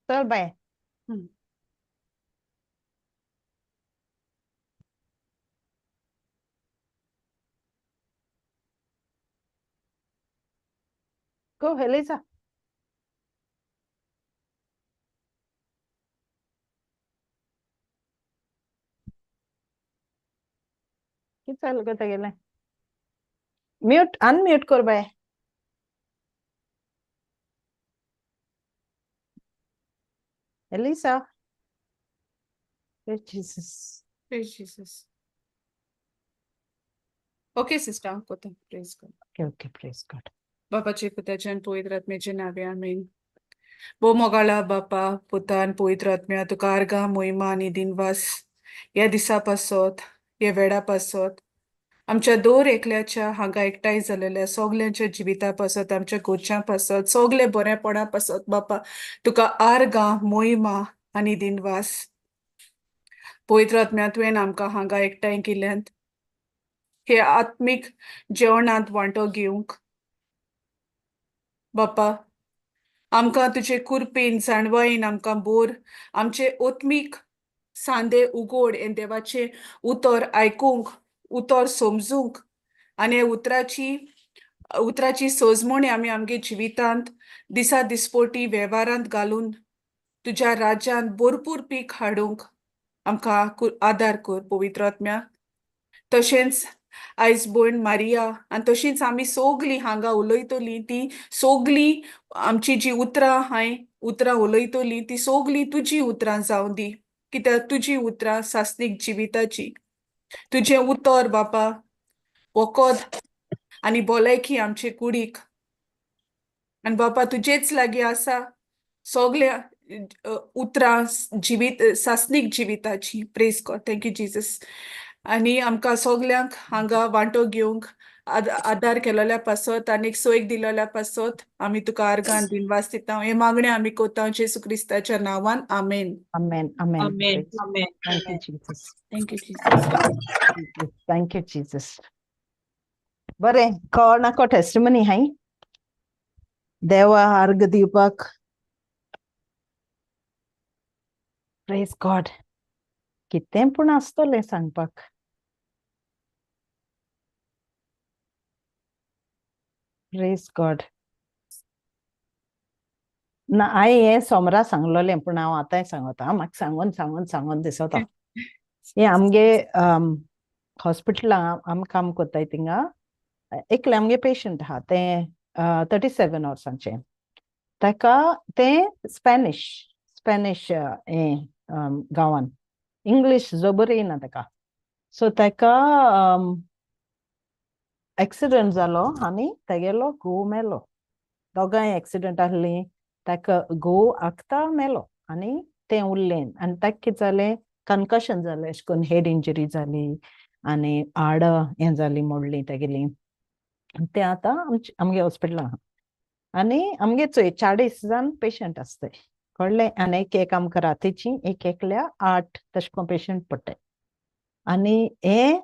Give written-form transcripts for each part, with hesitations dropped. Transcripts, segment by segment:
चल बाय. Go Eliza. कित चालू करता गेलें? म्यूट अनम्यूट कर बाय. Elisa. Praise Jesus. Praise Jesus. Okay sister, हांव कोता. Praise God. Okay okay, praise God. बापाचे पुताचे आनी पवित्र आत्म्याचे नांवे आमेन. भोव मोगाळा बापा, पुता आनी पवित्र आत्म्या, तुका आर्गां, मोहिमा आनी दिनवास ह्या दिसा पासत, ह्या वेळा पासत, आमच्या दर एकल्याच्या हांगा एकठांय जालेल्या सगल्यांच्या जिविता पासत, आमच्या घरच्यां पासत, सगळे बरेपणा पासत बापा तुका आर्गां, मोहिमा आनी दिनवास. पवित्र आत्म्या, तुवें आमकां हांगा एकठांय केल्यांत हे आत्मीक जेवणांत वांटो घेवंक. बापा, आमकां तुजे कुरपेन जाणवायेन आमकां बोर, आमचे आत्मीक सांदे उगोड हें देवाचें उतर आयकूंक, उतर समजूंक आनी हे उतराची सोजमणी आमी आमगे जिवितांत दिसा दिसपोटी वेव्हारांत घालून तुज्या राज्यांत भरपूर पीक हाडूंक आमकां आदार कर पवित्र आत्म्या. तशेंच आयज भयण मारिया आनी तशींच आमी सोगलीं हांगा उलयतलीं ती सोगलीं आमची जी उतरां हांय उतरां उलयतलीं ती सोगलीं तुजी उतरां जावं दी, कित्याक तुजी उतरां सासणीक जिविताची. तुजें उतर बापा वखद आनी भलायकी आमचे कुडीक. आनी बापा तुजेच लागीं आसा सगल्या उतरां जिवीत सासणीक जिविताची. Praise God. Thank you Jesus. आनी आमकां सगल्यांक हांगा वांटो घेवंक आदार केलोल्या पासत आनी सोयीक दिलोल्या पासत आमी तुका आर्गान दिनवास दिता. हे मागणें आमी कोता जेजू क्रिस्ताच्या नांवान. आमेन. Amen. Amen. Amen. Amen. Thank you Jesus. Thank you Jesus. Thank you Jesus. बरें, कोणाको टेस्टिमनी हाय देवा आर्ग दिवपाक? प्रेज गॉड. कितें पूण आसतलें सांगपाक. Praise God. ना, हांवें हें सोमरा सांगलोलें पूण हांव आतांय सांगता. म्हाका सांगून सांगून सांगून दिसता. हें आमगे हॉस्पिटलां आमी काम कोत्ताय थिंगा एकलें आमगे पेशंट आहा, तें 37 वर्सांचें. ताका तें स्पॅनिश स्पॅनिश हें गांवान, इंग्लीश जबर येयना ताका. सो ताका एक्सिडंट जालो आनी तेगेलो घोव मेलो. दोगांय एक्सिडंट आहलीं. ताका घोव आखता मेलो आनी तें उरलें. आनी ताका कितें जालें, कन्कशन जालें, अशें करून हेड इंजरी जाली आनी हाडां हें जालीं, मोडलीं तेगेलीं. तें आतां आमचे आमगे हॉस्पिटलां आहा आनी आमगे चोय 40 जाण पेशंट आसताय, कळ्ळें? आनी एक एक आमकां रातीची एक एकल्या 8 तशें करून पेशंट पडटाय. आनी हें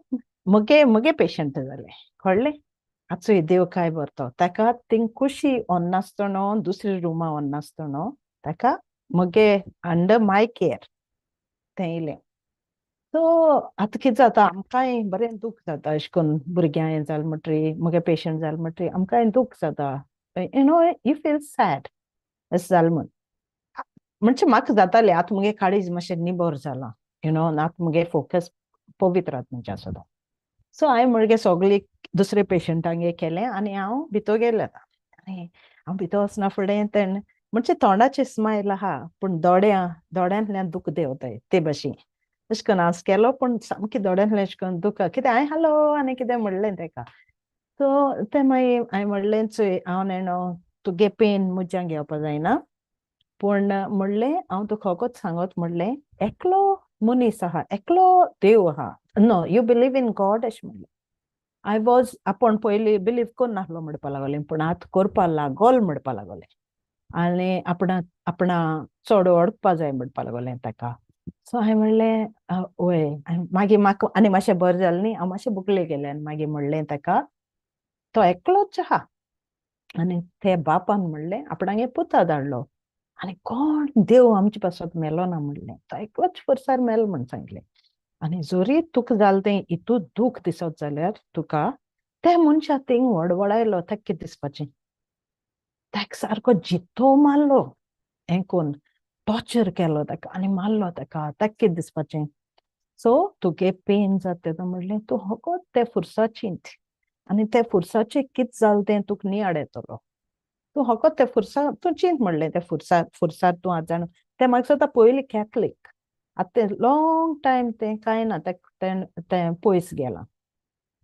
म्हगे म्हगे पेशंट जालें, कळ्ळें? आचोय देव काय बरतो. ताका थिंग कुशी वचनासतना, दुसरी रुमा वचनासतना ताका म्हगे अंडर my care तें येयलें. सो आतां कितें जाता, आमकांय बरें दूख जाता अशें करून भुरग्यां हें जालें म्हणटरी, म्हगे पेशंट जालें म्हणटरी आमकांय दूख जाता. You know, you feel sad अशें जालें म्हूण. म्हणजे म्हाका जातालें, आतां मुगे काळीज मातशें निबर जालां, you know, आतां मुगे फोकस पवित्र आत्म्याचेर आसता. सो हांवें म्हळ्यार सगळी दुसरे पेशंटांगे केलें आनी हांव भितर गेलें आतां. आनी हांव भितर वचना फुडें तेणें म्हणजे तोंडाचेर स्मायल आहा पूण दोळ्यांतल्यान दूख देंवताय ते भाशेन. अशें करून हांस केलो पूण सामकें दोळ्यांतल्यान अशें करून दूख कितें हांवें हॅलो आनी कितें म्हणलें ताका. सो तें मागीर हांवें म्हणलें, चोय हांव नेणो तुगे पेन मुज्यान घेवपा जायना, पूण म्हणलें हांव तुका फकत सांगत म्हणलें एकलो मनीस आहा, एकलो देव आहा, no you believe in God अशें म्हणलें. I was आपूण पयलीं बिलीव करनासलो म्हणपा लागलें, पूण आतां करपा लागोल म्हणपा लागलें. आनी आपणा आपणा चड वळखपा जाय म्हणपा लागलें ताका. सो हांवें म्हणलें वय. मागीर म्हाका आनी मातशें बरें जालें न्ही, हांव मातशें बुकले गेलें आनी मागीर म्हणलें ताका तो एकलोच आहा. आनी ते बापान म्हणलें आपणागे पुता धाडलो, आनी कोण देव आमचे पासत मेलो ना म्हणलें, तो एकलोच फोर्सार मेलो म्हण सांगलें. आनी जरी तुका जालें तें इतू दूख दिसत जाल्यार तुका त्या मनशा थिंग वडवडायलो, ताका कितें दिसपाचें? ताका सारको जितो मारलो, हें कोन्न टॉर्चर केलो ताका आनी मारलो ताका, ताका कितें दिसपाचें? सो तुगे पेन जाता तेन्ना म्हणलें तूं फकत ते फुरसा चिंत आनी ते फुरसाचें कितें जालें तें तुका नियाळ येतलो. तूं फकत ते फुरसा तूं चिंत म्हणलें, ते फुरसार फुरसार तूं आतां जाण तें म्हाका दिसता पयलीं कॅथलीक, आतां तें लॉंग टायम तें कांय ना, तें तें पयस गेलां.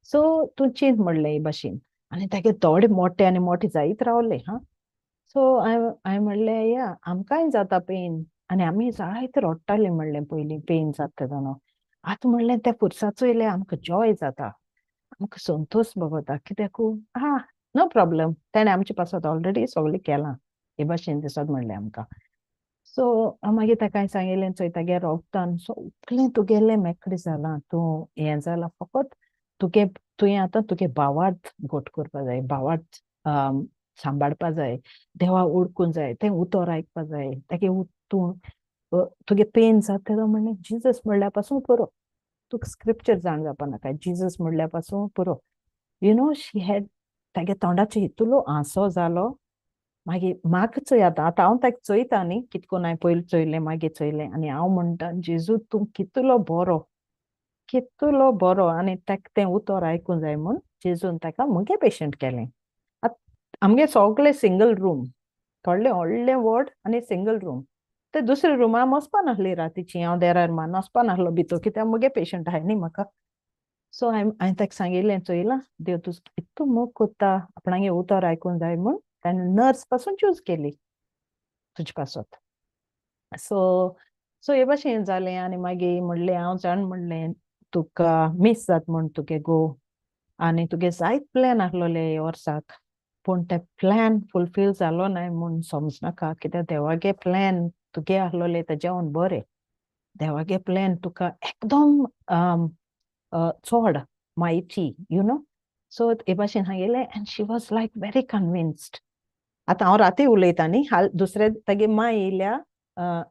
सो तूं चिंत म्हणलें हे भाशेन आनी तागे दोळे मोटे आनी मोटे जायत रावले. हा, सो हांवें हांवें म्हणलें या आमकांय जाता पेन आनी आमी जायते रडटालीं म्हणलें पयलीं पेन जाता तेन्ना. आतां म्हणलें त्या पुरसाचो येयल्यार आमकां जॉय जाता, आमकां संतोश भोगता, कित्याकू हा नो प्रॉब्लम, तेणें आमचे पासत ऑलरेडी सगळें केलां हे भाशेन दिसत म्हणलें आमकां. सो मागीर ताका हांवें सांगिल्लें चोय तागे रोगतान सगळें तुगेलें मेकळें जालां, तूं हें जालां, फकत तुगे तुवें आतां तुगे भावार्थ घट करपा जाय, भावार्थ सांबाळपा जाय, देवा ओळखून जाय, तें उतर आयकपा जाय. तागे तूं तुगे पेन जाता तेदो म्हणलें जिजस म्हणल्या पासून पुरो, तुका स्क्रिप्चर जाण जावपा नाका, जिजस म्हणल्या पासून पुरो. You know she had तागे तोंडाचेर इतलो हांसो जालो. मागीर म्हाका चोय आतां, आतां हांव ताका चोयता न्ही कितको हांवें पयलीं चोयलें मागीर चोयलें आनी हांव म्हणटा जेजू तूं कितलो बरो, कितलो बरो. आनी ताका तें उतर आयकूंक जाय म्हूण जेजून ताका मुगे पेशंट केलें. आतां आमगे सगळे सिंगल रूम, थोडलें व्हडलें वॉर्ड आनी सिंगल रूम. ते दुसऱ्या रुमान वचपा नासली रातीची, हांव देरार मान वचपा नासलो भितर कित्याक मुगे पेशंट आहाय न्ही म्हाका. सो हांवें हांवें ताका सांगिल्लें चोयलां देव तुजो कितलो मोग कोत्ता, आपणागे उतर आयकूंक जाय म्हूण ताणें नर्स पासून चूज केली तुजे पासत. सो सो हे भाशेन जालें. आनी मागीर म्हणलें हांव जाण म्हणलें तुका मीस जाता म्हूण तुगे गो आनी तुगे जायत प्लॅन आसलोले हे वर्साक, पूण ते प्लॅन फुलफील जालो नाय म्हूण समजनाका, कित्याक देवागे प्लॅन तुगे आसलोले तेज्याहून बरें. देवागे प्लॅन तुका एकदम चड म्हायती you know. सो हे भाशेन सांगिल्लें and she was like very convinced. आतां हांव राती उलयता न्ही, हाल दुसरे तागे माय येयल्या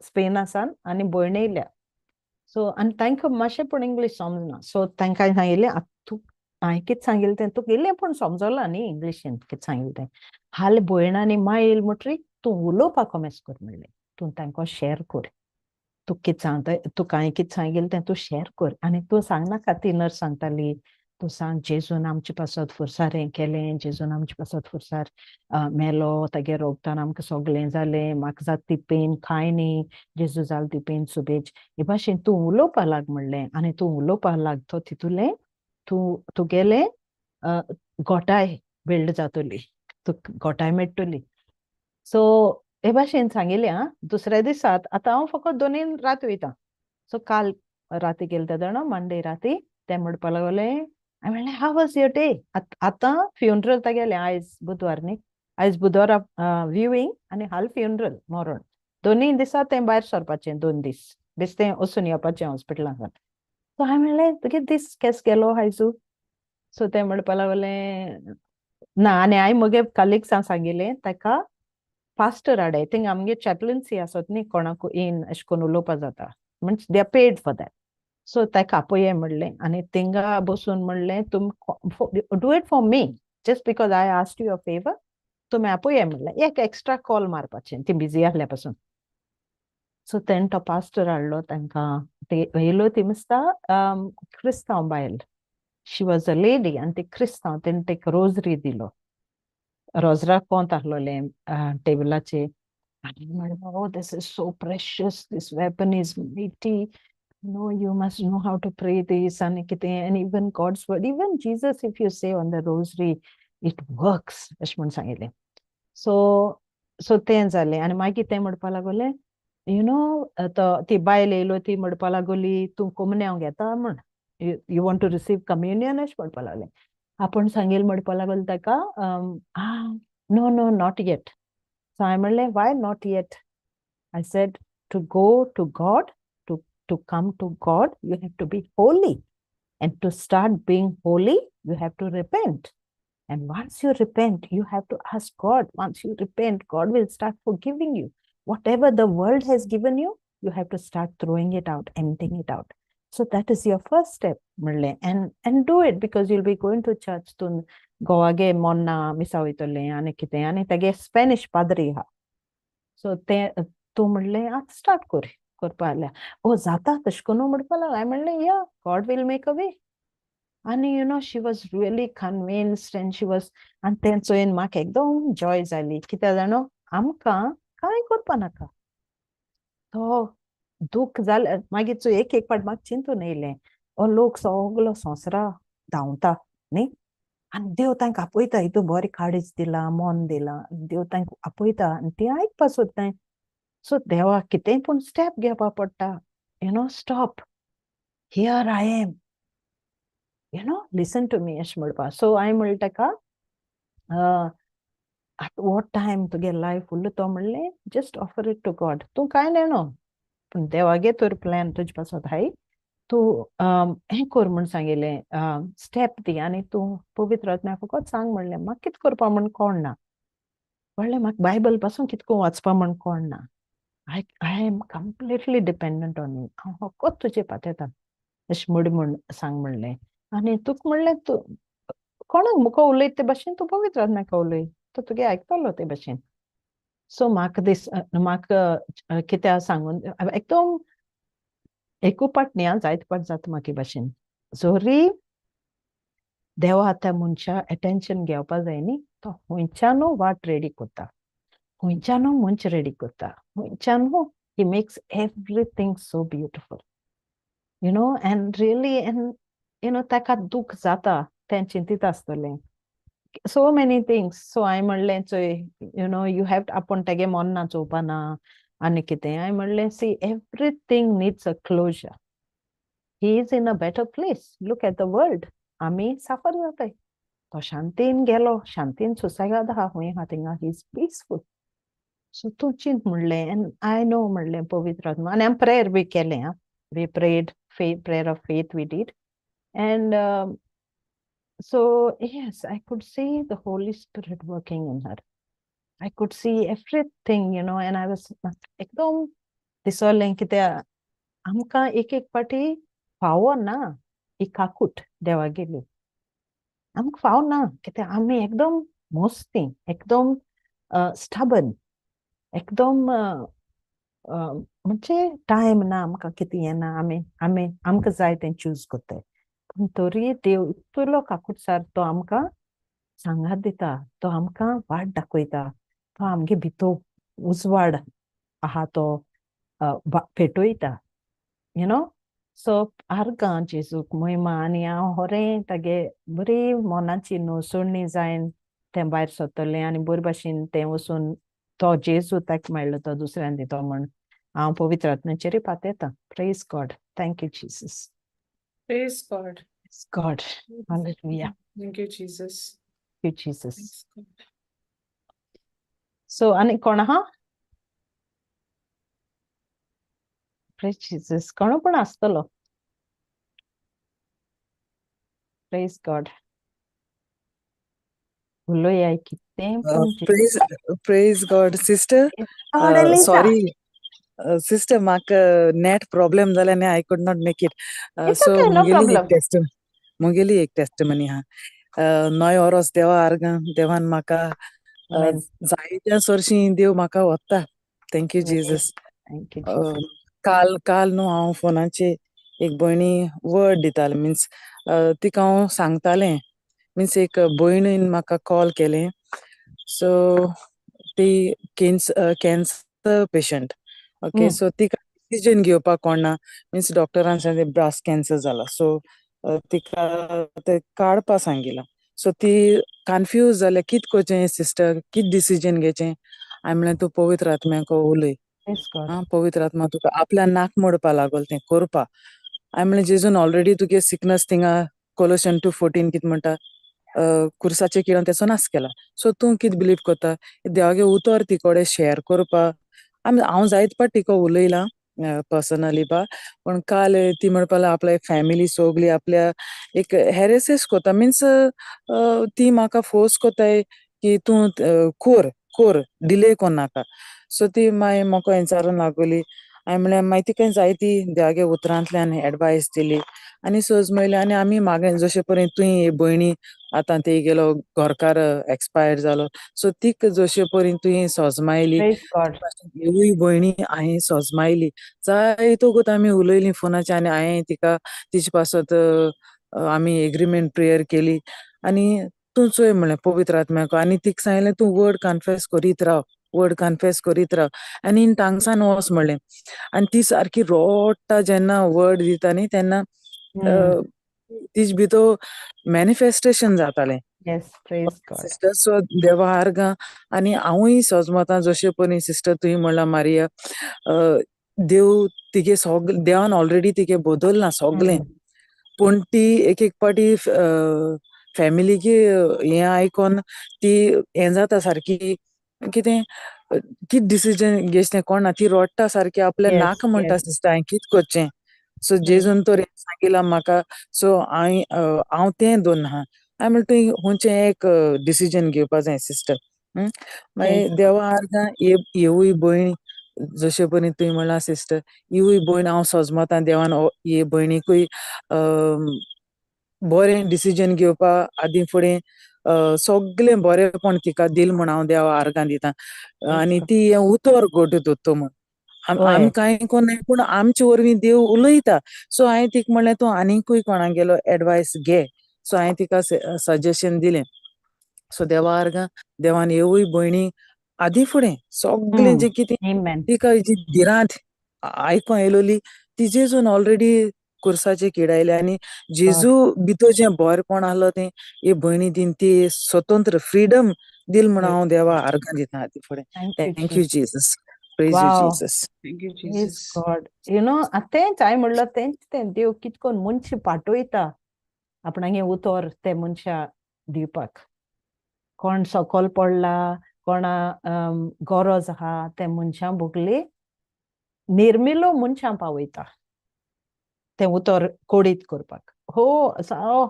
स्पेनासान आनी भयण येयल्या. सो आनी तांकां मातशें पूण इंग्लीश समजना. सो तांकां हांवें सांगिल्लें आतां तूं हांवें कितें सांगिल्लें तें तुका इल्लें पूण समजलां न्ही इंग्लिशीन कितें सांगिल्लें तें. हाल भयण आनी माय येयली म्हणटरी तूं उलोवपाक कोमेस कर म्हणलें, तूं तांकां शेर कर, तूं कितें सांगता, तुका हांवें कितें सांगिल्लें तें तूं शेर कर आनी तूं सांगनाका ती नर्स सांगताली तूं सांग जेजून आमचे पासत फुरसार हें केलें, जेजून आमचे पासत फुरसार मेलो, तागे रोगतान आमकां सगळें जालें, म्हाका जाता ती पेन कांय न्ही, जेजू जाल ती पेन सुबेज, हे भाशेन तूं उलोवपा लाग म्हणलें. आनी तूं उलोवपा लाग तो तितूलें तूं तुगेलें गोटाय बिल्ड जातली, तुका गोटाय मेळटली. सो हे भाशेन सांगिल्लें. आं, दुसऱ्या दिसात आतां हांव फकत दोनूय रात वयता. सो काल राती गेले तेदोना मंडे राती तें म्हणपा लागलें, हांवें म्हणलें हाव वॉज your day. आतां फ्युनरल तागेलें आयज बुधवार न्ही, आयज बुधवारा व्ह्युईंग आनी हाल फ्युनरल मरण, दोनूय दिसा तें भायर सरपाचें, 2 दीस बेश्टें वचून येवपाचें हॉस्पिटलांत. सो हांवें म्हणलें तुगे दीस केस गेलो आयजू. सो तें म्हणपा लागलें ना. आनी हांवें म्हगे कलिग्सांक सांगिल्लें ताका पास्टर हाडाय, थिंग आमगे चॅपलन्सी आसत न्ही, कोणाकू येन अशें करून उलोवपा जाता, म्हणजे they are paid for that. So ताका आपय म्हणलें आनी थिंगा बसून म्हणलें तुम do it for me just because I asked you a favour, तुमी आपय म्हणलें, एक एक्स्ट्रा कॉल मारपाचें ती बिजी आहल्या पासून. सो तेणें तो पास्टर हाडलो तांकां, ते येयलो ती मिस्ता क्रिस्तांव बायल, शी वॉज अ लेडी आनी ती क्रिस्तांव, तेणें तेका रोजरी दिलो, रोजरा कोंत आहलोलें टेबलाचेर. आनी म्हणलें oh this is so precious, this weapon is mighty, no you must know how to pray this आनी कितें, and even God's word, even Jesus if you say on the rosary it works अशें म्हूण सांगिल्लें. So so तें जालें. आनी मागीर तें म्हणपा लागलें you know तो ती बायल येयलो ती म्हणपा लागली तूं कोमन्यांव घेता म्हूण, you want to receive communion अशें म्हणपा लागलें. आपूण सांगील म्हणपा लागलो ताका no no not yet. So हांवें म्हणलें why not yet? I said to go to God, to come to God you have to be holy, and to start being holy you have to repent, and once you repent you have to ask God, once you repent God will start forgiving you. Whatever the world has given you, you have to start throwing it out, emptying it out. So that is your first step म्हणलें. And do it, because you'll be going to church. तूं गोवागे मोन्ना मिसा वयतलें आनी कितें, आनी तेगे Spanish पाद्री आहा. सो तें तूं म्हणलें आतां स्टार्ट कर करपा जाल्यार ओ जाता तशें करून म्हणपा लागलो. हांवें म्हणलें yeah, God will make a way. आनी you know she was really convinced and she was, आनी तें चोयन म्हाका एकदम जॉय जाली. कित्याक जाणो, आमकां कांय करपा नाका. तो दुःख जालें मागीर चोय एक एक फावट म्हाका चिंतून येयलें, हो लोक सगलो संवसारा धांवता न्ही, आनी देव तांकां आपयता, हितून बरें काळीज दिलां, मन दिलां, देव तांकां आपयता आनी तीं आयकपा सोदताय. सो देवाक कितेंय पूण स्टेप घेवपा पडटा. You know, stop, here I am, you know, listen to me अशें म्हणपा. सो हांवें म्हणलें ताका, आतां हो टायम तुगे लायफ उरलो तो म्हणलें just offer it to God. तूं कांय नेणो, पूण देवागे तर प्लॅन तुजे पासत हाय, तूं हें कर म्हूण सांगिल्लें, स्टेप दी आनी तूं पवित्र आत्म्याक फकत सांग म्हणलें, म्हाका कितें करपा म्हूण कोण ना, म्हणलें म्हाका बायबल पासून कितें करून वाचपा म्हूण कोण ना. I am completely dependent on you, हांव फकत तुजे पातेता अशें म्हण म्हूण सांग म्हणलें. आनी तुका म्हणलें तूं कोणाक मुखो उलयत ते भाशेन तूं पवित्र आत्म्याक उलय, तो तुगे आयकतलो ते भाशेन. सो म्हाका दीस म्हाका कित्याक सांगून एकदम एकू पाट न्ही आं, जायते पाट जाता म्हाका भाशेन. जरी देवा त्या मनशा एटेन्शन घेवपा जाय न्ही, तो खंयच्यानू वाट रेडी करता, खंयच्यानू मनश रेडी करता, खंयच्यानू he makes everything so beautiful, you know. And really, and you know ताका दुःख जाता तें चिंतीत आसतलें, सो मेनी थिंग्स. सो हांवें म्हणलें चोय, you know, you have आपूण तेगे मन ना चोवपा ना आनी कितें. हांवें म्हणलें see, everything needs a closure. He is in a better place, look at the world. आमी साफर जाताय, तो शांतीन गेलो, शांतीन सुसेगाद आहा खंय आहा थिंगा, he is peaceful. सो तूं चिंत म्हणलें, एंड I know म्हणलें पवित्र आत्मा. आनी आमी प्रेयर बी केलें आं, we prayed prayer of faith we did. And so yes, I could see the Holy Spirit working in her. I could see everything, you know, and I was एकदम दिसलें कित्याक आमकां एक एक फावटी फावो ना ही काकूट देवागेली, आमकां फाव ना, कित्याक आमी एकदम मोस्ती, एकदम स्टबन, एकदम म्हणजे टायम ना आमकां, कितें येना, आमी आमी आमकां जाय तें चूज करताय. पूण तरी देव इतलो काकूटसार, तो आमकां सांगात दिता, तो आमकां वाट दाखयता, तो आमगे भितर उजवाड आहा तो पेटयता, you know. सो आर्गां जेजूक महिमा. आनी हांव होरें तागे बरी मनाची न्हवसोडणी जायन तें भायर सरतलें आनी बरे भाशेन तें वचून तो जेजू ताका मेळ्ळो तो दुसऱ्यान दितो म्हण हांव पवित्र आत्म्याचेरूय पातेता. Praise God, thank you Jesus. Praise God. God, hallelujah. Thank you, Jesus. You Jesus. Praise God. So आनी कोण आहा? प्रेज जीसस. कोण पण आसतलो. Praise God. उलोया कितें पूण. Praise, praise God, sister. God, Eliza. Sorry, sister, म्हाका नेट प्रॉब्लेम जालें आनी I could not make it. It's so okay, no मुगेली एक problem. टेस्ट, मुगेली एक टेस्टमनी आहा. नय ओरोस देवा आर्गां, देवान म्हाका Amen. जायत्या सरशी देव म्हाका वता. Thank you Amen. Jesus. Thank you, Jesus. काल काल न्हू हांव फोनाचेर एक भयणी वर्ड दितालें, मिन्स तिका हांव सांगतालें, मिन्स एक भयणीन म्हाका कॉल केलें. सो ती कॅन्सर पेशंट, ओके. सो तिका डिसिजन घेवपाक कोण ना, मिन्स डॉक्टरान सांगलें ब्रास्ट कॅन्सर जाला, सो तिका ते काडपा सांगिलां. सो ती कन्फ्यूज जाल्या, कित करचें सिस्टर, कित डिसिजन घेवचें. हांवें म्हणलें तूं पवित्र आत्म्याक उलय. Praise God. आं, पवित्र आत्मा तुका आपल्या नाक मोडपा लागल तें करपा. हांवें म्हणलें जेजून ऑलरेडी तुगे सिकनस थिंगा कोलोशन 2:14 कितें म्हणटा, कुर्साचे किरण तेचो नाश केला. सो तूं कितें बिलीव करता देवागे उतर ती कडेन शेअर करपा. आमी हांव जायत पाट तिका उलयलां पर्सनली बा, पूण काल ती म्हणपा लागली आपल्या फॅमिली सगली आपल्या एक हॅरेसीस करता, मिन्स ती म्हाका फोर्स करताय की तूं कोर कोर, डिले कोन्नाका. सो ती मागीर म्हाका विचारून लागली. हांवें म्हणलें, मागीर तिका जायती देवागे उतरांतल्यान एडवायस दिली आनी सोज म्हणलें. आनी आमी मागणें जशें परी तुवें भयणी आतां ते गेलो घरकार एक्सपायर जालो, सो तीक जशे परी तुवें सोजमायली, हिवूय भयणी हांवें सोजमायली. जायतो वगत आमी उलयली फोनाचेर आनी हांवें तिका तिचे पासत आमी एग्रीमेंट प्रेयर केली. आनी तूं चोय म्हणलें पवित्र आत्म्याक, आनी तिका सांगलें तूं वर्ड कन्फेस करीत राव, वर्ड कन्फेस करीत राव आनी इन टांगसान वच म्हणलें. आनी ती सारकी रोडटा जेन्ना वर्ड दिता न्ही तेन्ना तिजे भितर मॅनिफेस्टेशन जातालें. Yes, praise God. Sister, so देवा आर्गां. आनी हांवूय सजमतां जशें परी सिस्टर तुवें म्हणलां मारिया, देव तिगे सगळे देवान ऑलरेडी तिगे बदलना सगळें, पूण ती एक एक पाटी फॅमिलीगे हें आयकोन ती हें जाता सारकी, कितें कितें डिसिजन घेवचें तें कोणा, ती रोडटा सारकी आपल्या नाका म्हणटा सिस्टर हांवें कितें करचें. सो जेजून तर सांगिलां म्हाका, सो हांवें हांव तें दवरना आहा. हांवें म्हणलें तुवें खंयचें एक डिसिजन घेवपा जाय सिस्टर. मागीर देवा आर्गां हेवूय भयण जशें परी तुवें म्हणलां सिस्टर, हिवूय भयण हांव सजमतां देवान हे भयणीकूय बरें डिसिजन घेवपा आदीं फुडें सगळें बरेंपण तिका दिल म्हूण हांव देवा आर्गां दितां. आनी ती हें उतर घट दवरता म्हूण आमी कांय कोन्नाय पूण आमचे वरवीं देव उलयता. सो हांवें तिका म्हणलें तूं आनीकूय कोणागेलो एडवायस घे. सो हांवें तिका सजेशन दिलें. सो देवा आर्गां देवान हेवूय भयणी आदीं फुडें सगळें जें कितें तिका जी भिरांत आयकों येयलोली ती जेजून ऑलरेडी कुर्साचे किडायले. आनी जेजू भितर जें बरेंपण आहलो तें हे भयणी दिन ती स्वतंत्र फ्रिडम दिल म्हूण हांव देवा आर्गां दिता आदीं फुडें. Thank you Jesus, praise you Jesus. Thank you Jesus. God. You know, तेंच हांवें म्हणलां तेंच तें देव कितकोन मनशां पाठयता आपणागे उतर ते मनशा दिवपाक. कोण सकल पडला, कोणा गरज आहा ते मनशां भोगली निर्मिलो मनशां पावयता तें उतर कोडीत करपाक. हो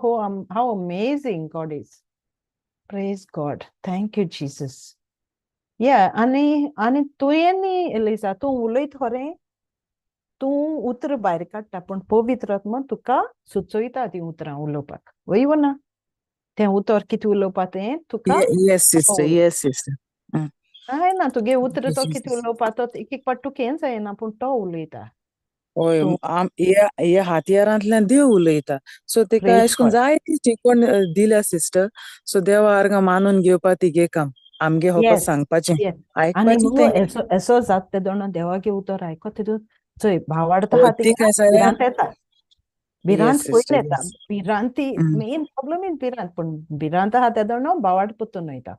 हो, how amazing God is. Praise God, thank you Jesus. या आनी आनी तुवें न्ही एलिजा, तूं उलयत खरें, तूं उतर भायर काडटा पूण पवित्र आत्मा तुका सुचयता तीं उतरां उलोवपाक. वय वो ना तें उतर कितें उलोवपा तें तुका. Yes sister, yes sister. हय ना, तुगे उतर तो कितें उलोवपा तो एक एक पाट तुका हें जायना पूण तो उलयता. हय, ह्या हातयारांतल्यान देव उलयता. सो तेका अशें करून जायती शिकवण दिल्या सिस्टर. सो देवा आर्गां मानून घेवपा तिगे काम, आमगे फकत सांगपाचें आयकपाचें. असो जाता तेदोना देवागे उतर आयकत तितून चोय भावार्थ आहा तिका भिरांत येता, भिरांत पयलीं येता, भिरांती मेन प्रॉब्लम is भिरांत. पूण भिरांत आहा तेदोना भावार्थ परतून वयता,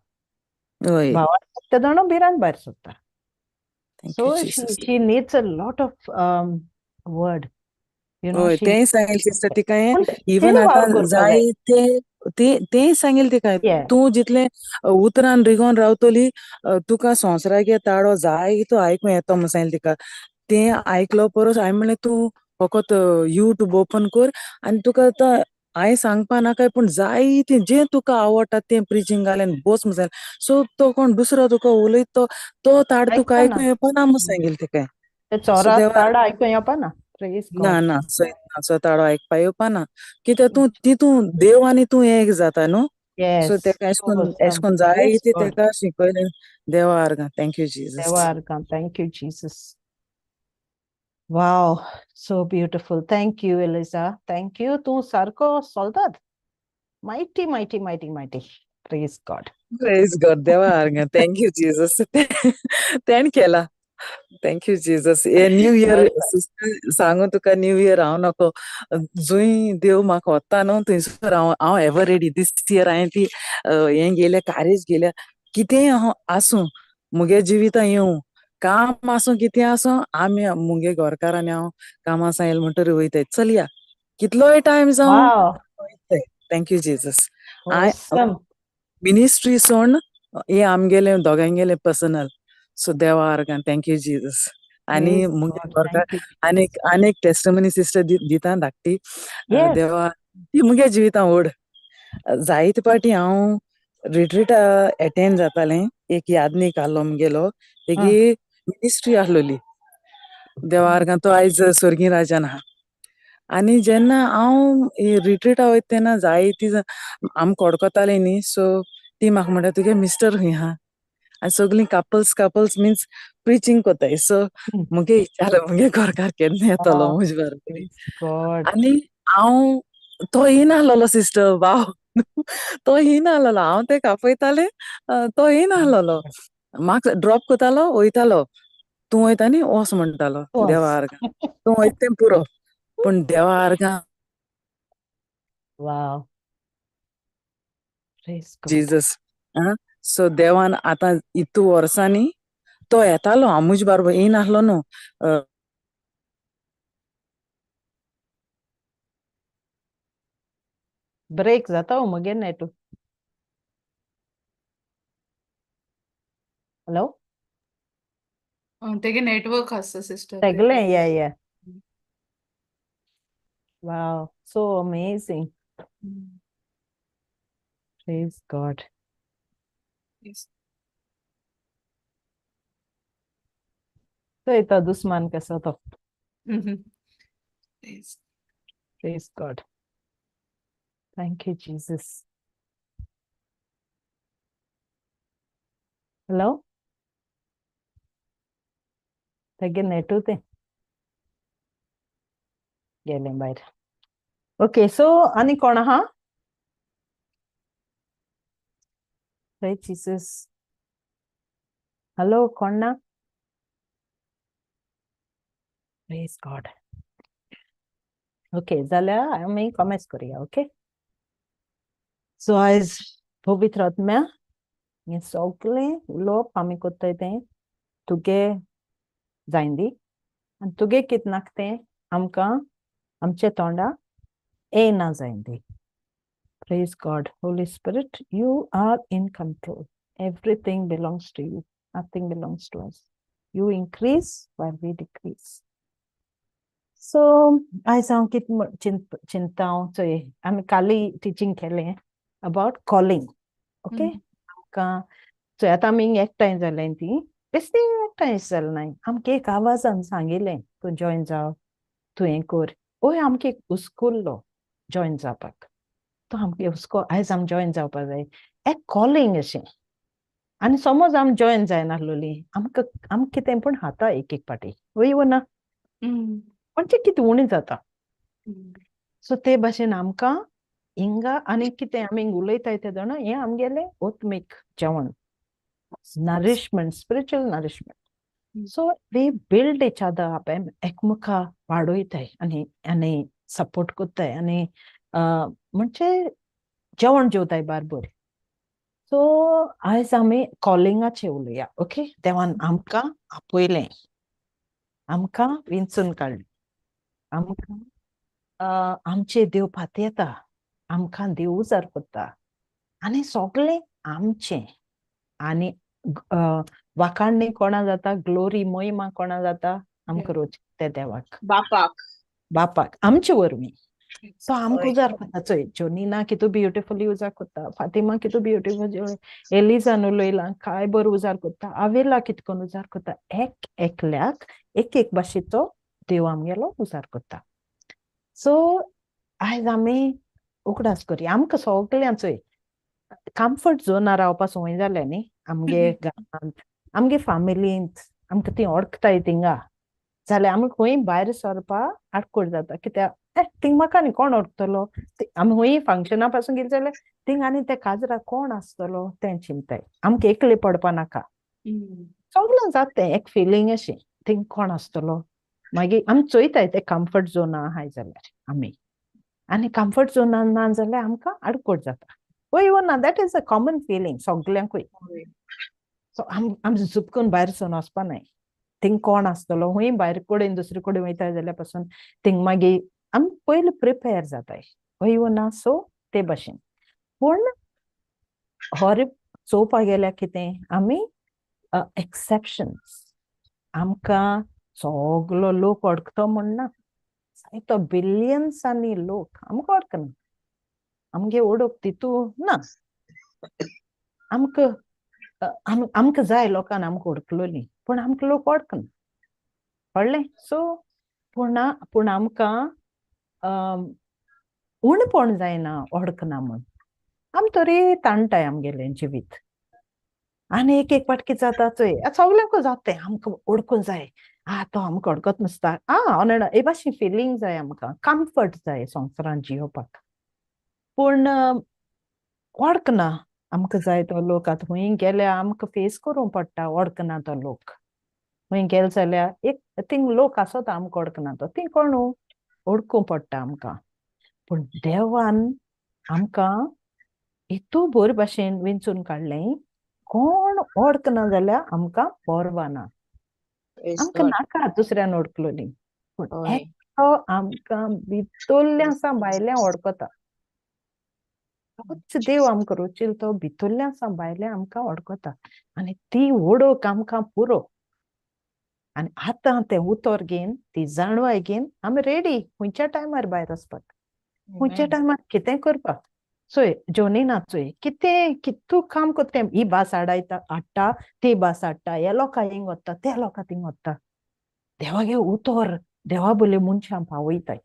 भावार्थ तेदोना भिरांत भायर सरता. So she needs a lot of word, you know. तें सांगेल सिस्टर तिका, इवन आतां जाय ते तें सांगेल तिका, तूं जितलें उतरान रिगोन रावतली तुका संवसारागे ताळो जाय तो आयकूं येता म्हूण सांगलें तिका. तें आयकलो परस हांवें म्हणलें तूं फकत युट्यूब ओपन कर आनी तुका आतां हांवें सांगपा नाका पूण जाय तें जें तुका आवडटा तें प्रिचींग घाल आनी बस म्हूण सांगलें. सो तो कोण दुसरो तुका उलयत तो ताड तुका आयकूं येवपा ना म्हूण सांगेल तिका. आयकूं येवपा ना, ना ना सो ताळो आयकपा येवपा ना, कित्याक तूं तितून देव आनी तूं एक जाता न्हू. सो तेका एशें करून जाय तें तेका शिकयलें. देवा आर्गां, thank you Jesus. देवा आर्गां, thank you Jesus. Wow, so beautiful. Thank you Eliza, thank you. तूं सारको सोल्दाद, mighty mighty mighty mighty. Praise God, praise God. देवा आर्गां, thank you Jesus. तेणें केला, thank you Jesus. हे न्यू इयर सिस्टर सांगू तुका, न्यू इयर हांव नको जंय देव म्हाका वता न्हू थंयसर हांव हांव एवर रेडी. दीस इयर हांवें ती हें गेल्या, कारेज गेल्या, कितेंय हांव आसूं मुगे जिवितां येवं, काम आसूं कितें आसूं, आमी मुगे घरकार आनी हांव कामा सांगलें म्हणटरी वयताय. चलया कितलोय टायम जावं वयताय. Thank you Jesus. I ministry सोड हें आमगेलें दोगांयगेलें पर्सनल. सो देवा आर्गां, thank you Jesus. आनी मुगे घरकार आनीक आनीक टेस्टमनी सिस्टर दिता धाकटी. देवा ती मुगे जिवितां व्हड. जायते पाटी हांव रिट्रीट एटेंड जातालें. एक यादनीक आहलो मुगेलो, तेगे मिनिस्ट्री आहलोली देवा तो आयज स्वर्गी राजान आहा. आनी जेन्ना हांव रिट्रीटा वयता तेन्ना जायती आमकां वळखताली न्ही, सो ती म्हाका म्हणटा तुगे मिस्टर खंय आहा. आनी सगळीं कपल्स कपल्स मिन्स प्रिचींग कोताय. सो मुगे विचारलें मुगे घरकार केन्ना येतलो म्हजे बरोबर. आनी हांव तो येयनाहलोलो सिस्टर, वाव तो येयनाहलोलो. हांव तेका आपयतालें, तो येयनाहलोलो. म्हाका ड्रॉप कोतालो वयतालो. तूं वयता न्ही वोस म्हणटालो देवा आर्गां, तूं वयता तें पुरो. पूण देवा आर्गां जीजस. सो देवान आतां इतू वर्सांनी तो येतालो हांव म्हजे बारोबर येयनासलो न्हू. ब्रेक जाता मुगे नेट. हॅलो, तेगे नेटवर्क आसता सिस्टर. सगळें या या. Wow, so amazing. Praise God. तो दुश्मन कसो तो. Praise God. Thank you, Jesus. Hello? तेगे नेटू ते गेले भायर. ओके, सो आनी कोण आहा? Praise Jesus. Hello, कोण ना? Praise God. Okay, जाल्यार आमी कॉमेंस करुया. ओके, सो आयज पवित्र आत्म्या हें सगळें उलोवप आमी कोत्ताय तें तुगे जायन दी आनी तुगे कितें नाका तें आमकां आमच्या तोंडा येयना जायन दी. Praise God. Holy Spirit, you are in control. Everything belongs to you. Nothing belongs to us. You increase while we decrease. So, आयज हांव कितें चिंता हांव चोय आमी काली टिचींग केलें अबावट कॉलिंग. ओके, आमकां चोय आतां आमी एकठांय जालें ती बेश्टी एकठांय जालें ना, आमकां एक आवाजान सांगिल्लें तूं जॉयन जाव, तूं हें कर. ओय आमकां एक हुस्कुल्लो जॉयन जावपाक. तो आमकां हुस्को आयज आमी जॉयन जावपाक जाय, एक कॉलिंग अशें. आनी समज आमी जॉयन जायनासलोली आमकां आमकां कितें पूण खाता एक एक पाटी वय वो ना, म्हणजे कितें उणें जाता. सो ते भाशेन आमकां हिंगा आनी कितें आमी उलयताय ते जाणा हें आमगेलें आत्मीक जेवण, Nourishment, spiritual nourishment. So we build each other up, एकमेका वाडयताय आनी आनी सपोर्ट कोत्ताय आनी म्हणजे जेवण जेवताय बारबर. सो आयज आमी कॉलिंगाचे उलोवया. ओके, देवान आमकां आपयलें, आमकां विंचून काडलें, आमकां आमचे देव पातयेता, आमकां देव उजार कोत्ता आनी सगळें आमचें. आनी वाखाणणी कोणा जाता, ग्लोरी मोहिमा कोणा जाता, आमकां रोज ते देवाक, बापाक, बापाक आमचे वरवीं. सो आमकां उजार कोत्ता. चोय जोनीना कितू ब्युटिफुली उजार कोत्ता, फातिमा कितू ब्युटिफुल, एलिजान उलयलां काय बरो उजार कोत्ता, आवेला कित कोन्न उजार कोत्ता. एक एकल्याक एक एक भाशेचो देव आमगेलो उजार कोत्ता. सो आयज आमी उगडास करया आमकां सगळ्यांक. चोय कम्फर्ट झोनार रावपा संवय जाल्या न्ही आमगे गांवांत, आमगे फामिलींत, आमकां ती वळखताय थिंगा जाल्यार आमी खंय भायर सरपा आडकोळ जाता. कित्याक थिंग म्हाका न्ही कोण वळखतलो, आमी खंय फंक्शना पासून गेले जाल्यार थिंग आनी ते काजरा कोण आसतलो तें चिंताय. आमकां एकले पडपा नाका, सगळें जाता तें एक फिलींग अशें थिंग कोण आसतलो. मागीर आमी चोयताय ते कम्फर्ट झोना आहाय जाल्यार आमी, आनी कम्फर्ट झोना ना जाल्यार आमकां आडकोळ जाता. वय वो ना, that is a common feeling सगल्यांकूय. सो आम झुपकून भायर सरून वचपा नाय, थिंग कोण आसतलो, खंय भायर कडेन दुसरे कडेन वयता जाल्यार पासून थिंग मागीर आमी पयलीं प्रिपेर जाताय. हय वो ना? सो ते भाशेन. पूण हर चोवपाक गेल्यार कितें आमी एक्सेप्शन्स, आमकां सगलो लोक वळखतो म्हण ना, जायतो बिलियन्सांनी लोक आमकां वळखना, आमगे वळख तितू ना. आमकां आमकां जाय लोकान आमकां वळखलोलीं, पूण आमकां लोक वळखना, कळ्ळें? सो पूण पूण आमकां उणपण जायना वळखना म्हूण, आमी तरी ताणटाय आमगेलें जिवीत. आनी एक एक फावट कितें जाता चोय, सगल्यांकूच जाता तें, आमकां वळखूंक जाय, आ तो आमकां वळखत नासता, आ हे भाशेन फिलींग जाय आमकां, कम्फर्ट जाय संवसारांत जियोवपाक. पूण वळखना आमकां जाय तो लोक. आतां खंय गेल्यार आमकां फेस करूंक पडटा, वळखना तो लोक. खंय गेले जाल्यार एक थिंग लोक आसता आमकां वळखना तो, तीं कोण वळखूंक पडटा आमकां. पूण देवान आमकां इतू बरे भाशेन विंचून काडलें, कोण वळखना जाल्यार आमकां पर्वा ना, आमकां नाका दुसऱ्यान वळखलोलीं, पूण एकटो आमकां भितरल्या सा भायल्यान वळखता. तोच देव आमकां रोचील, तो भितरल्या सा भायल्यान आमकां वळखता आनी ती वळख आमकां पुरो. आनी आतां तें उतर घेवन, ती जाणवाय घेवन आमी रेडी खंयच्या टायमार भायर वचपाक, खंयच्या टायमार कितें करपाक. चोय जोनीना चोय कितें कितू काम करता, ही भास हाडायता हाडटा, ती भास हाडटा, हे लोकां हिंग वता, ते लोकां थिंग वता. देवागे उतर देवा बोले मनशां पावयताय.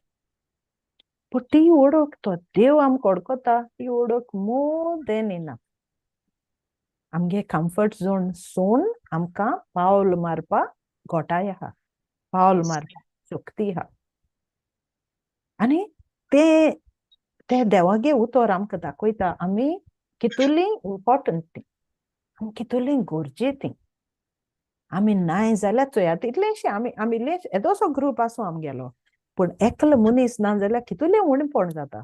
पूण ती वळख तो देव आमकां वळखता, ती वळख मोर देन इनफ. आमगे कम्फर्ट झोन सोन आमकां पावल मारपाक घोटाय आहा, पावल मारपाक शक्ती आहा. आनी ते ते देवागे उतर आमकां दाखयता आमी कितुली इम्पोर्टंट ती, आमी कितुली गरजे ती. आमी नाय जाल्यार चोयात इतलेशे आमी आमी इल्ले येदोसो ग्रूप आसूं आमगेलो, पूण एकलो मनीस ना जाल्यार कितुलें उणेपण जाता.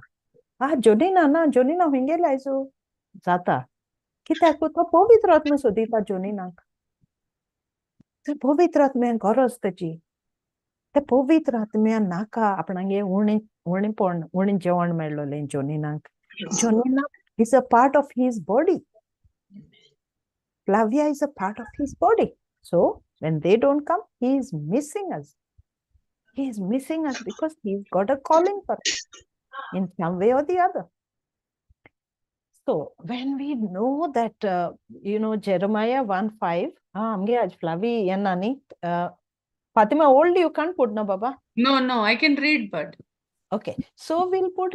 आ जोनीना ना, जोनीना खंय गेलें आयजू जाता, कित्याक तो पवित्र आत्मा सोदिता जोनीनाक. ते पवित्र आत्म्या गरज तेजी, ते पवित्र आत्म्या नाका आपणागे उणें उणेपण उणें जेवण मेळ्ळोलें जोनीनाक. Jonina is a part of his body. Flavia is a part of his body. So when they don't come, he is missing us. He is missing us because he's got a calling for us in some way or the other. So when we know that, you know, Jeremiah 1:5, amge aaj Flavi yenna ni, Fatima, old you can't put no, Baba? No, no, I can read, but. Okay, so we'll put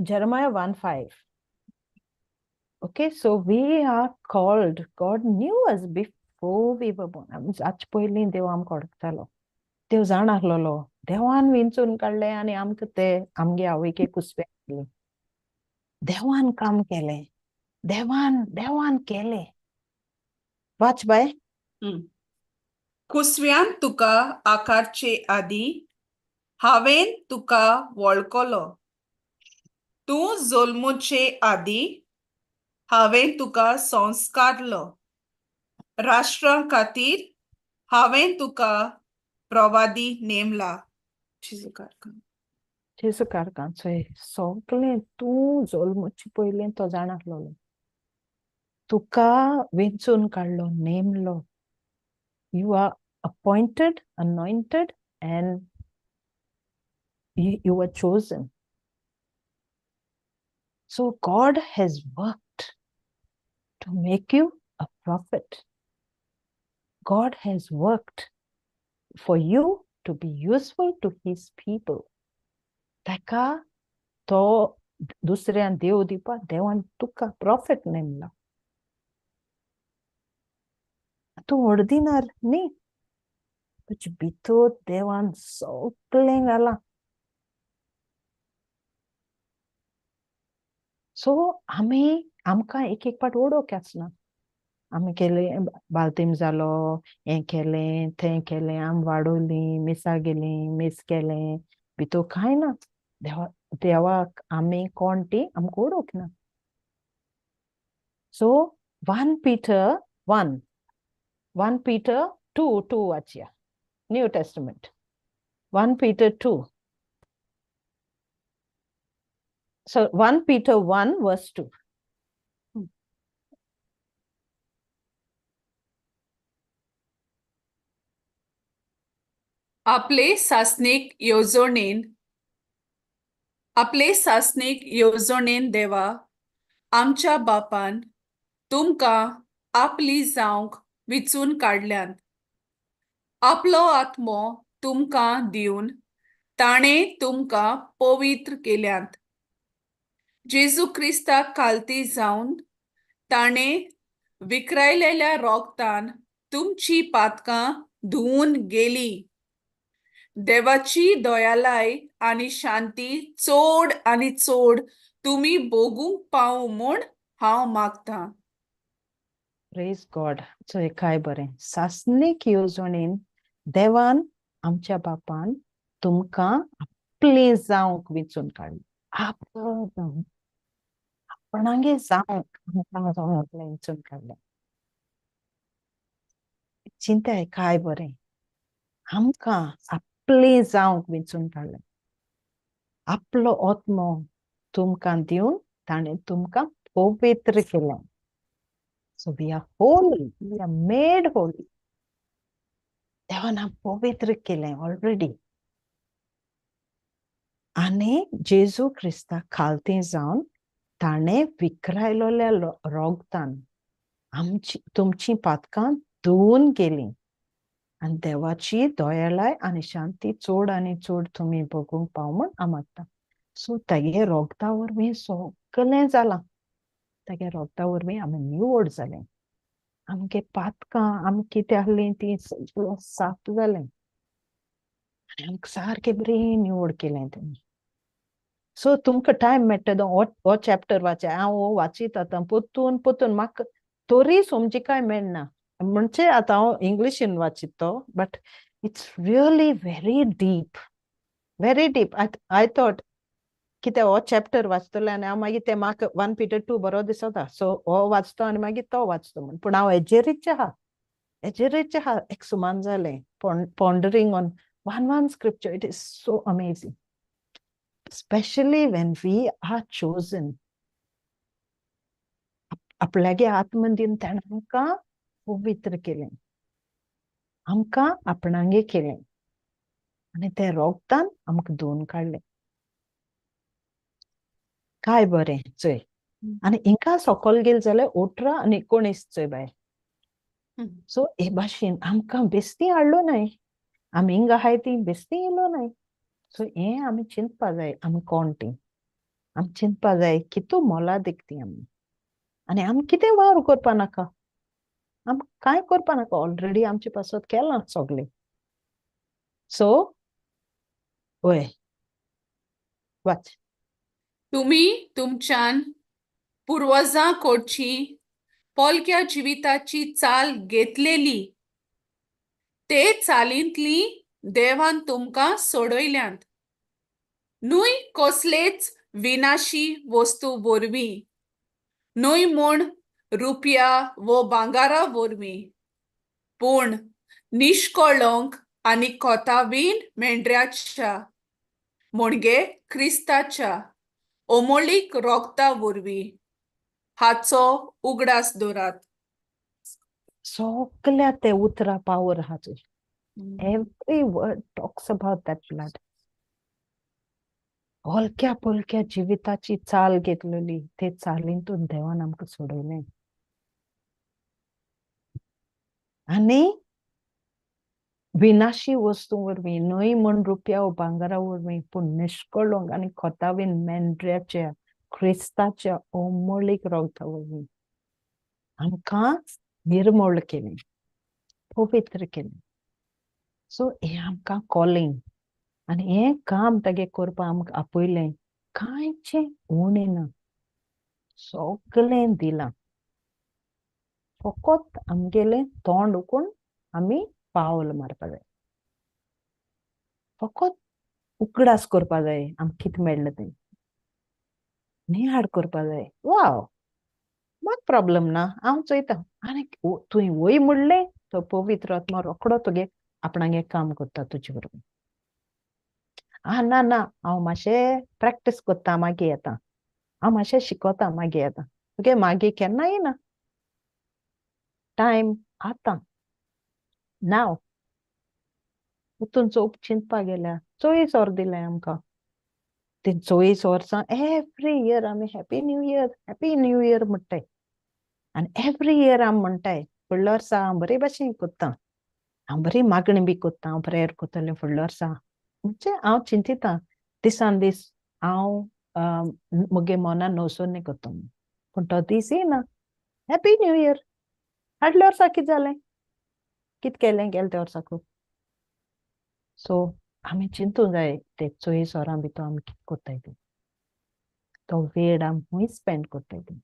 Jeremiah 1:5. Okay, so we are called. God knew us before we were born. आज पयलीं देव आमकां वळखतालो, देव जाण आसलेलो, देवान विंचून काडले आनी आमकां ते आमगे आवयके कुसवे घातले. देवान काम केलें, देवान देवान केलें. वाच बाय. कुसव्यान तुका आकारचे आदी हांवें तुका वळखलो, तूं जल्मुचे आदी हांवें तुका संस्कारलो, राष्ट्रां खातीर हांवें तुका प्रवादी नेमला. जेजू कारकान चोय सगळें तूं जल्मुचे पयलीं तो जाण आसलेलो, तुका विंचून काडलो, नेमलो. You are appointed, anointed, and you were chosen. So God has worked to make you a prophet. God has worked for you to be useful to his people. ताका तो दुसऱ्यान देव दिवपा, देवान तुका प्रॉफेट नेमला. तूं ऑर्डिनर न्ही, तुजे भितर देवान सगळें घालां. सो आमी आमकां एक एक पाट वळख आसना. आमी केलें बालतीम जालो, हें केलें थंय केलें, आमी वाडोवली, मिसा गेलीं, मीस केलें, भितर कांय ना. देवा देवाक आमी कोण ती आमकां वळख ना. So 1 Peter 1, 1 Peter 2 2 वाचया, New Testament, 1 Peter 2. So 1 Peter 1 verse 2. आपले सासणीक येवजणेन, आपले सासणीक येवजणेन देवा आमच्या बापान तुमकां आपली जावंक विचून काडल्यांत. आपलो आत्मो तुमकां दिवन ताणें तुमकां पवित्र केल्यांत. जेजू क्रिस्ताक खालती जावन ताणें विकरायलेल्या रोगतान तुमची पातकां धुवून गेली. देवाची दयालाय आनी शांती चड आनी चड तुमी भोगूंक पावूं म्हूण हांव मागतां. प्रेज गॉड. चोय काय बरें सासणीक येवजणेन देवान आमच्या बापान तुमकां आपलें जावंक विंचून काडलें. आपलो जावंक, आपणागे जावंक आमकां आपलें विंचून काडलें. चिंताय काय बरें, आमकां आपलें जावंक विंचून काडलें. आपलो आत्मो तुमकां दिवन ताणें तुमकां पवित्र केलें. So we are holy, we are made holy. देवान पवित्र केलें ऑलरेडी. आनी जेजू क्रिस्ता खालती जावन ताणें विकरायलोल्या रोगतान आमची तुमची पातकां धुवून गेलीं. आनी देवाची दयालाय आनी शांती चड आनी चड तुमी भोगूंक पाव म्हूण हांव मागता. सो तागे रोगता वरवीं सगळें जालां. तागे रोगता वरवीं आमी निवड जालें. आमगे पातकां आमी कितें आहलीं तीं सगळें साफ जालें आनी आमकां सारकें बरें निवड केलें तेणी. सो तुमकां टायम मेळटा तो हो चॅप्टर वाचा. हांव हो वाचीत आतां पोतून पोतून म्हाका तोरी समजिकाय मेळना. म्हणजे आतां हांव इंग्लिशीन वाचीत तो, but it's really very deep, very deep. I thought कितें हो चॅप्टर वाचतलें आनी हांव मागीर तें म्हाका 1 Peter 2 बरो दिसता. सो हो वाचतो आनी मागीर तो वाचतो म्हूण. पूण हांव हेजेरीच आहा, हेजेरीच आहा. एक सुमान जालें pondering on one scripture. It is so amazing, specially when we are chosen. आपल्यागे आत्मन दिवन ताणें आमकां पवित्र केलें, आमकां आपणागे केलें आनी तें रोगतान आमकां धुवन काडलें. काय बरें चोय. आनी हिंगा सकल गेले जाल्यार 18 आनी 19 चोय बाय. सो हे भाशेन आमकां बेस्ती हाडलो न्हय, आमी हिंगा आहाय ती बेस्ती येयलो न्हय. सो हें आमी चिंतपा जाय, आमी कोण ती आमी चिंतपा जाय, कितू मोलादीक ती आमी. आनी आमी कितें वावर करपा नाका, आमी कांय करपा नाका, ऑलरेडी आमचे पासत केलां सगळें. सो वय वाच. तुमी तुमच्यान पुर्वजां कडची पोलक्या जिविताची चाल घेतलेली, ते चालींतली देवान तुमकां सोडयल्यांत, न्हय कसलेच विनाशी वस्तू वरवीं, न्हय म्हूण रुपया वो भांगारा वरवीं, पूण निश्कळंक आनी कोतावीन मेंढऱ्याच्या म्हणजे क्रिस्ताच्या अमोलीक रोगता वरवीं, हाचो उगडास दवरात. सगल्या ते उतरा पावर आहा. Every word talks about that blood. हलक्या पलक्या जिविताची चाल घेतलेली, ते चालींतून देवान आमकां सोडयलें. आनी विनाशी वस्तू वरवीं न्हय म्हूण रुपया वो भांगरा वरवीं, पूण निश्कळंक आनी खोतावीन मेंढऱ्याच्या क्रिस्ताच्या अमोलीक रोगता वरवीं आमकां निर्मूळ केलें, पवित्र केलें. सो हें आमकां कॉलिंग आनी हें काम तागे करपाक आमकां आपयलें. कांयचें उणें ना, सगळें दिलां. फकत आमगेलें तोंड उकून आमी पावल मारपा जाय, फकत उगडास करपा जाय आमकां कितें मेळ्ळें तें, निहाड करपा जाय. वाव, म्हाका प्रॉब्लम ना, हांव चोयता. आनी तुवें वय म्हणलें तो पवित्र आत्मा रोकडो तुगे आपणागे काम करता तुजे बरोबर. आ ना ना, हांव मातशें प्रॅक्टीस करता मागीर येता, हांव मातशें शिकता मागीर येता. तुगे मागीर केन्ना येना टायम. आतां नाव उतून चोप चिंतपा गेल्या 24 वर दिलें आमकां. ते 24 वर्सां एवरी इयर आमी happy new year, happy new year म्हणटाय. आनी एवरी इयर आमी म्हणटाय फुडल्या वर्सा हांव बरे भाशेन कोत्ता, हांव बरी मागणी बी कोत्ता, हांव प्रेयर कोत्तलें फुडल्या वर्सा. म्हणजे हांव चिंतिता दिसान दीस हांव मुगे मनान नवसोन कोत्ता, पूण तो दीस येना. Happy new year. हाडल्या वर्सा कितें जालें, कितें केलें गेले त्या वर्साकू. सो आमी चिंतूंक जाय ते 24 वरां भितर आमी कितें कोत्ताय ती, तो वेळ आमी खूंय स्पेंड कोत्ताय ती.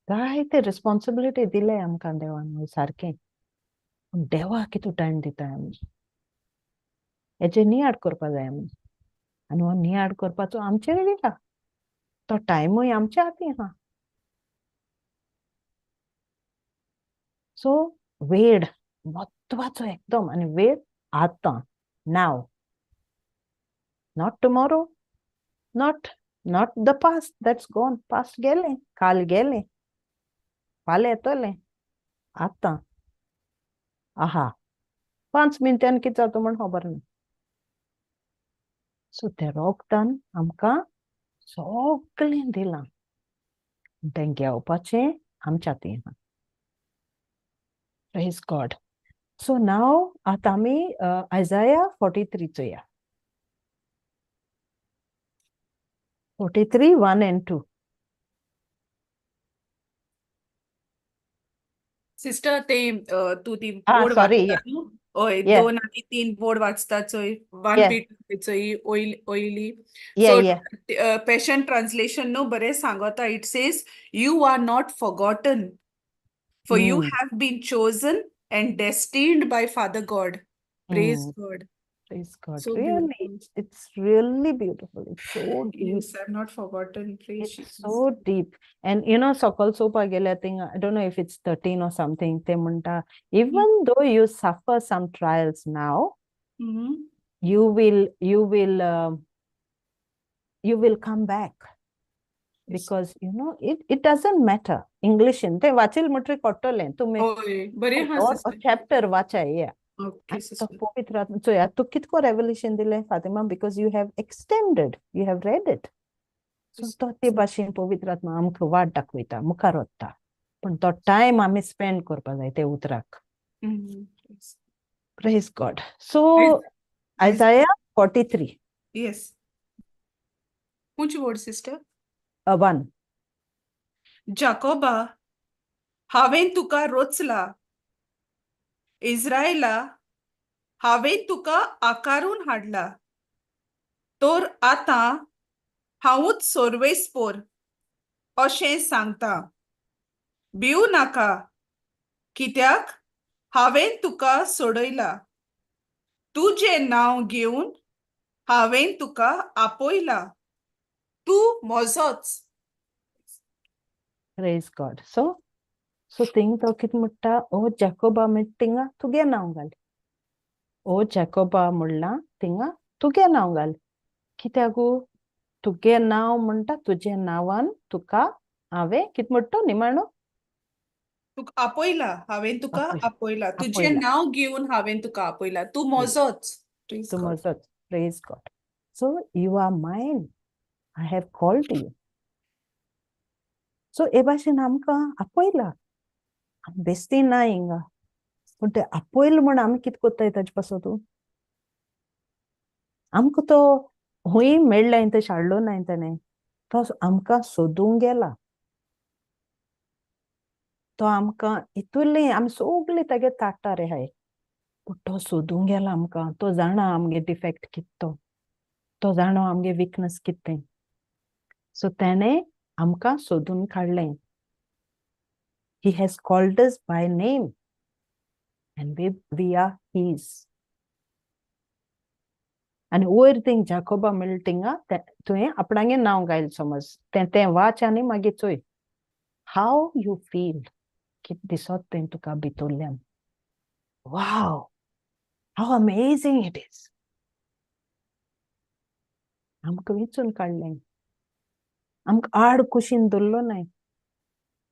जायते रिस्पॉन्सिबिलिटी दिले आमकां देवान सारकें, पूण देवाक कितू टायम दिताय आमी हेजे नियाळ करपा जाय आमी. आनी हो नियाळ करपाचो आमचेर आहा, तो टायमूय आमच्या हातीं आहा. सो वेळ म्हत्वाचो एकदम, आनी वेळ आतां, now, not tomorrow, not the past, that's gone. Past गेलें, काल गेलें, फाल्यां येतलें, आतां आहा. 5 मिनटान कितें जाता म्हण खबर ना. सो त्या रोगतान आमकां सगळें दिलां, तें घेवपाचें आमच्या हातीन आहा. Praise God. So नाव आतां आमी आयजाया 43 चोया. 43, 1 and 2. Sister ते तूं ती बोर्ड वाचता न्हू? हय, 2 आनी 3 बोर्ड वाचता चोय, 1 पीटर चोय oily. So passion translation न्हू बरें सांगता. It says you are not forgotten for you have been chosen and destined by Father God. Praise God. Praise God. So really, beautiful. It's really beautiful. It's so deep. Yes, I've not forgotten. Praise It's Jesus. so deep. And you know, Sokol Sopa Gele, I think, I don't know if it's 13 or something, te munta, even though you suffer some trials now, you will come back. Yes. Because you know, it doesn't matter. English in te vachil mutri kottole tume bare ha or chapter vacha yeah. Okay, sister. पवित्र आत्मा चोया तूं कितको revelation दिलें Fatima, because you have extended, you have read it. So तो ते भाशेन पवित्र आत्मा आमकां वाट दाखयता, मुखार वता, पूण तो टायम आमी स्पेंड करपा जाय ते उतराक. Praise God. So Isaiah 43. Yes. Which word, sister? 1. जाकोबा, हांवें तुका रोचला, इस्रायला, हांवें तुका आकारून हाडला, तर आतां हांवूच सोर्वेस्पोर अशें सांगता. भिवू नाका, कित्याक हांवें तुका सोडयला, तुजें नांव घेवन हांवें तुका आपयला, तूं म्हजोच. Praise God. So थिंग तो कितें म्हणटा, ओ जाकोबा म्हण थिंगा तुगे नांव घाल, ओ जाकोबा म्हणलां थिंगा तुगे नांव घाल. कित्याक तुगे नांव म्हणटा, तुजे नांवान तुका हांवें कितें म्हणटा निमाणो तुका आपयला, हांवें तुका आपयला, तुजें नांव घेवन हांवें तुका आपयला, तूं म्हजोच. तूं म्हजोच. Praise God. So you are mine, I have called you. So हे भाशेन आमकां आपयला, बेस्ती ना हिंगा, पूण ते आपयलें म्हण आमी कितें कोत्ताय ताजे पासत? आमकां तो हुंय मेळ्ळें तशें हाडलो ना ताणें, तो आमकां सोदूंक गेला, तो आमकां इतुले आमी सगळे तागे ताटार आहाय, पूण तो सोदूंक गेला आमकां. तो जाणा आमगे डिफेक्ट कितें तो, तो जाणा आमगे विकनस कितें. सो ताणें आमकां सोदून काडलें. He has called us by name and we are his. आनी वयर थिंग जाकोबा मेळ्ळा थिंगा तुवें आपणागे नांव घायल समज, तें तें वाच आनी मागीर चोय how you feel, कितें दिसत तें तुका भितरल्यान. Wow, how amazing it is. आमकां विचून काडलें, आमकां आड कुशीन धरलो नाय,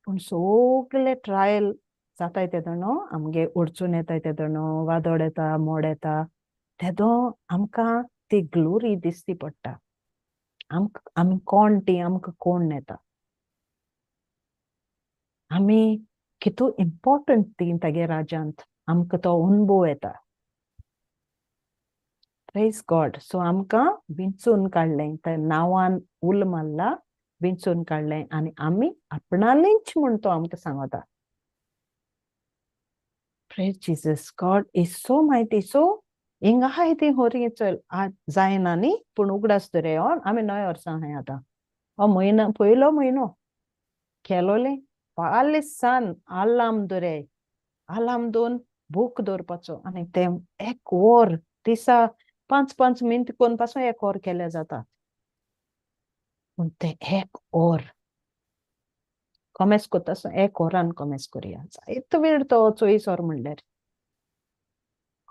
पूण सगळे ट्रायल जाताय तेदोणो, आमगे अडचण येताय तेदोणो, वादळ येता, मोड येता तेदो आमकां ती ग्लोरी दिसती पडटा. आमकां आमी कोण ती आमकां कोण येता, आमी कितू इम्पॉर्टंट ती तागे राज्यांत आमकां तो अनुभव येता. Praise God. सो आमकां विंचून काडलें, त्या नांवान उल मारला, विंचून काडलें आनी आमी आपणालेंच म्हूण तो आमकां सांगता. Praise Jesus. God is so mighty. So हिंगा आहाय ती होरी चल जायना न्ही, पूण उगडास दवरया आमी नव्या वर्सां आहाय आतां. हो म्हयनो पयलो म्हयनो केलोलें फाल्यां सान आलार्म दवरयाय, आलार्म दोन बूक दवरपाचो आनी तें एक वर दिसा 5-5 मिनट कोन पासून एक वर केल्यार जाता, पूण तें एक वर कॉमेस कोत्ता आसतना एक वरान कॉमेस करुया, जायतो वेळ तो 24 वर म्हणल्यार.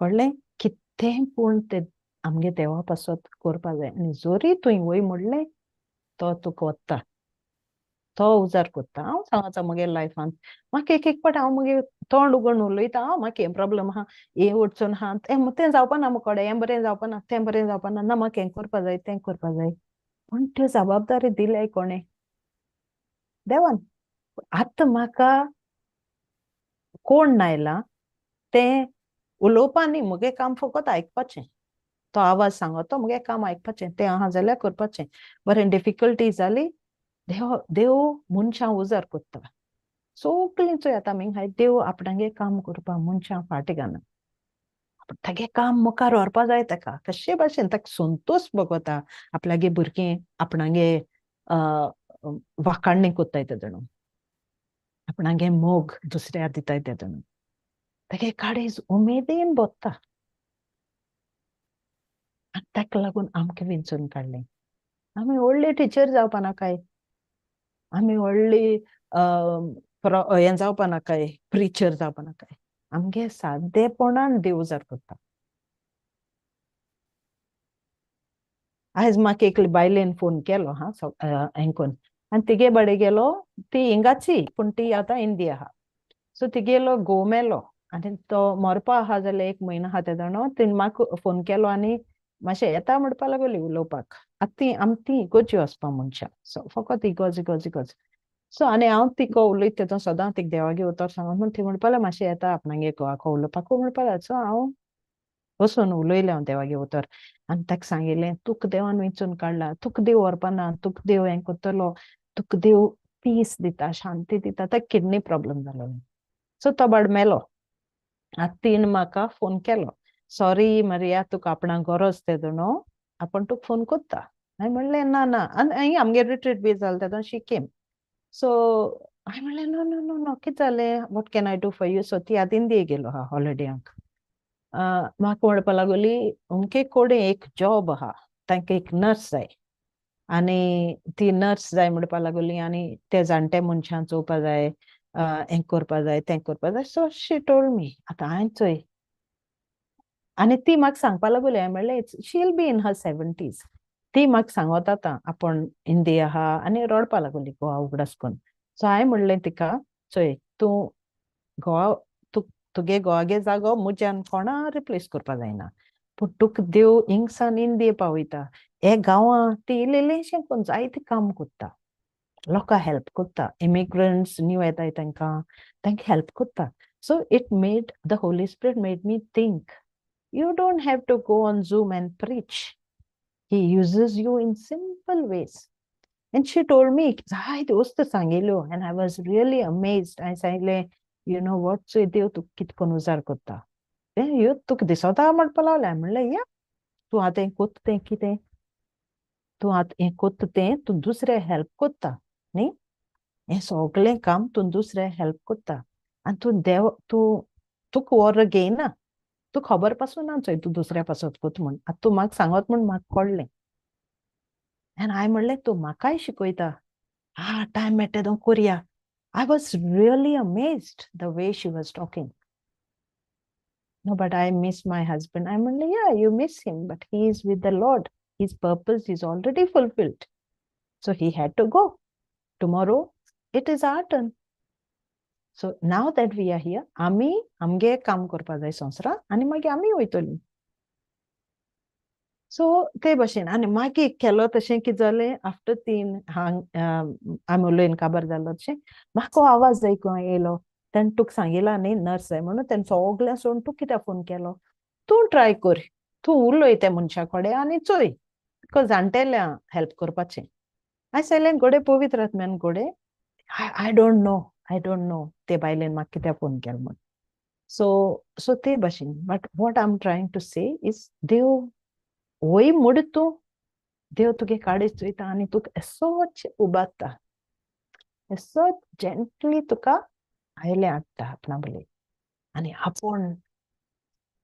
कळ्ळें? कितें पूण तें आमगे देवा पासत करपा जाय. आनी जरी तुवें वय म्हणलें तो तुका वता, तो उजार कोत्ता. हांव सांगता म्हगे लायफान म्हाका एक एक पाट हांव मगे तोंड उगडून उलयता, हांव म्हाका हें प्रॉब्लम आहा, हें वचून आहा, तें जावपा ना मुकोडे, हें बरें जावपा ना, तें बरें जावपा ना, ना म्हाका हें करपा जाय, तें करपा जाय. पूण त्यो जबाबदारी दिल्याय कोणें? देवान. आतां म्हाका कोण नायला तें उलोवपा न्ही, म्हगे काम फकत आयकपाचें. तो आवाज सांगता म्हगे काम आयकपाचें, तें आहा जाल्यार करपाचें. बरें डिफिकल्टी जाली, देव देव मनशां उजार कोत्ता. सगळीं चोय आतां आमी हाय देव आपणागे काम करपा मनशां फाटी घालना, तागे काम मुखार व्हरपा जाय ताका कशे भाशेन, ताका संतोश भोगता आपल्यागे भुरगीं आपणागे वाखाणणी कोत्ताय ते जाणू, आपणागे मोग दुसऱ्या दिताय ते जाणू, तागे काळीज उमेदीन भोगता. आनी ताका लागून आमकां विंचून काडलें. आमी व्हडली टिचर जावपा नाकाय, आमी व्हडली हें जावपा नाकाय, प्रिचर जावपा नाकाय, आमगे सादेपणान देव उजार करता. आयज म्हाका एकली बायलेन फोन केलो हा हेंकून, आनी तिगे बडे गेलो, ती हिंगाची पूण ती आतां इंडिया आहा. सो तिगेलो घोव मेलो आनी तो मरपा आहा जाल्यार एक म्हयनो आहा ते जाणो, तिणें म्हाका फोन केलो आनी मातशें येता म्हणपा लागली उलोवपाक. आतां ती आम ती इगोर्जी वचपा मनशां, सो फकत इगोर्ज इगोर्ज इगोर्ज. सो आनी हांव तिका उलयता तेदो सदां तिका देवागे उतर सांगून म्हूण ती म्हणपा लागली मातशें येता आपणागे घोवाक उलोवपाक म्हणपा लागली. सो हांव वचून उलयलें हांव देवागे उतर आनी ताका सांगिल्लें तुका देवान विंचून काडला, तुका देव व्हरपा ना, तुका देव हें करतलो, तुका देव पीस दिता, शांती दिता. ताका किडनी प्रॉब्लम जालो, सो तो बाड मेलो. आतां तिणें म्हाका फोन केलो, सॉरी मरिया तुका आपणाक गरज तेदो न्हू, आपूण तुका फोन कोत्ता. हांवें म्हणलें ना ना, आनी आमगेर रिट्रीट बी जालें तेदो शी केम. सो हांवें म्हणलें नो नो नो नो, कितें जालें, what can I do for you. So ती आतां इंडिये गेलो आहा हॉलिडेयांक. म्हाका म्हणपा लागली अमके कडेन एक जॉब आहा, तांकां एक नर्स जाय आनी ती नर्स जाय म्हणपा लागली आनी ते जाणटे मनशां चोवपा जाय, हें करपा जाय, तें करपा जाय. So she told me. आतां हांवें चोय आनी ती म्हाका सांगपा लागली, हांवें म्हणलें she will be in her 70s. ती म्हाका सांगत आतां आपूण इंडिया आहा आनी रडपा लागली गोवा उगडास करून. सो हांवें म्हणलें तिका चोय तूं गोवा तुगे गोवागे जागो म्हज्यान कोणा रिप्लेस करपा जायना, पूण तुका देव हिंगसान इंडिये पावयता, हे गांवां ती इल्लेशें कोण जायतें काम करता, लोकांक हेल्प करता, इमिग्रंट्स न्यू येताय तांकां तांकां हेल्प करता. So it made the Holy Spirit made me think you don't have to go on Zoom and preach. He uses you in simple ways. And she told me, जायते वस्तू सांगिल्ल्यो and I was really amazed. हांवें सांगलें, you know what, चोय देव तुका कितें करून उजार करता, तें ह्यो तुका दिसता म्हणपा लागलें. हांवें म्हणलें या, तूं आतां हें कोत्ता तें कितें, तूं आतां हें कोत्ता तें तूं दुसऱ्या हेल्प कोत्ता न्ही, हें सगळें काम तूं दुसऱ्या हेल्प कोत्ता आनी तूं देव तूं तुका वर घेयना, तूं खबर पासून ना चोय तूं दुसऱ्या पासत कोत म्हूण. आतां तूं म्हाका सांगत म्हूण म्हाका कळ्ळें. आनी हांवें म्हणलें तूं म्हाकाय शिकयता, हा टायम मेळटा तेदो करया. I was really amazed the way she was talking. No, but I miss my husband. I म्हणलें yeah, you miss him, but he is with the Lord. His purpose is already fulfilled. So he had to go. Tomorrow it is our turn. So now that we are here, आमी आमगे काम करपा जाय संवसारांत आनी मागीर आमी वयतली. सो ते भशेन आनी मागीर केलो तशें कितें जालें आफ्टर तीन हांग आमी उलयन काबार जालो तशें म्हाका आवाज आयकूंक येयलो. तेणें तुका सांगिलां न्ही नर्स जाय म्हणून, तेणें सगळें सोडून तूं कित्याक फोन केलो, तूं ट्राय कर, तूं उलय त्या मनशा कडेन आनी चोय, तुका जाणटेल्या हेल्प करपाचें. हांवें सांगलें घोडे पवित्र आत्म्यान घोडे I don't know, I don't know ते बायलेन म्हाका कित्याक फोन केलो म्हूण. सो सो ते भशेन, but what I am trying to say is देव वय म्हूण तूं देव तुगे काडीच चोयता आनी तुका एसोच उबारता, एसोच जेंटली तुका आयलें हाडटा आपणा बले आनी आपूण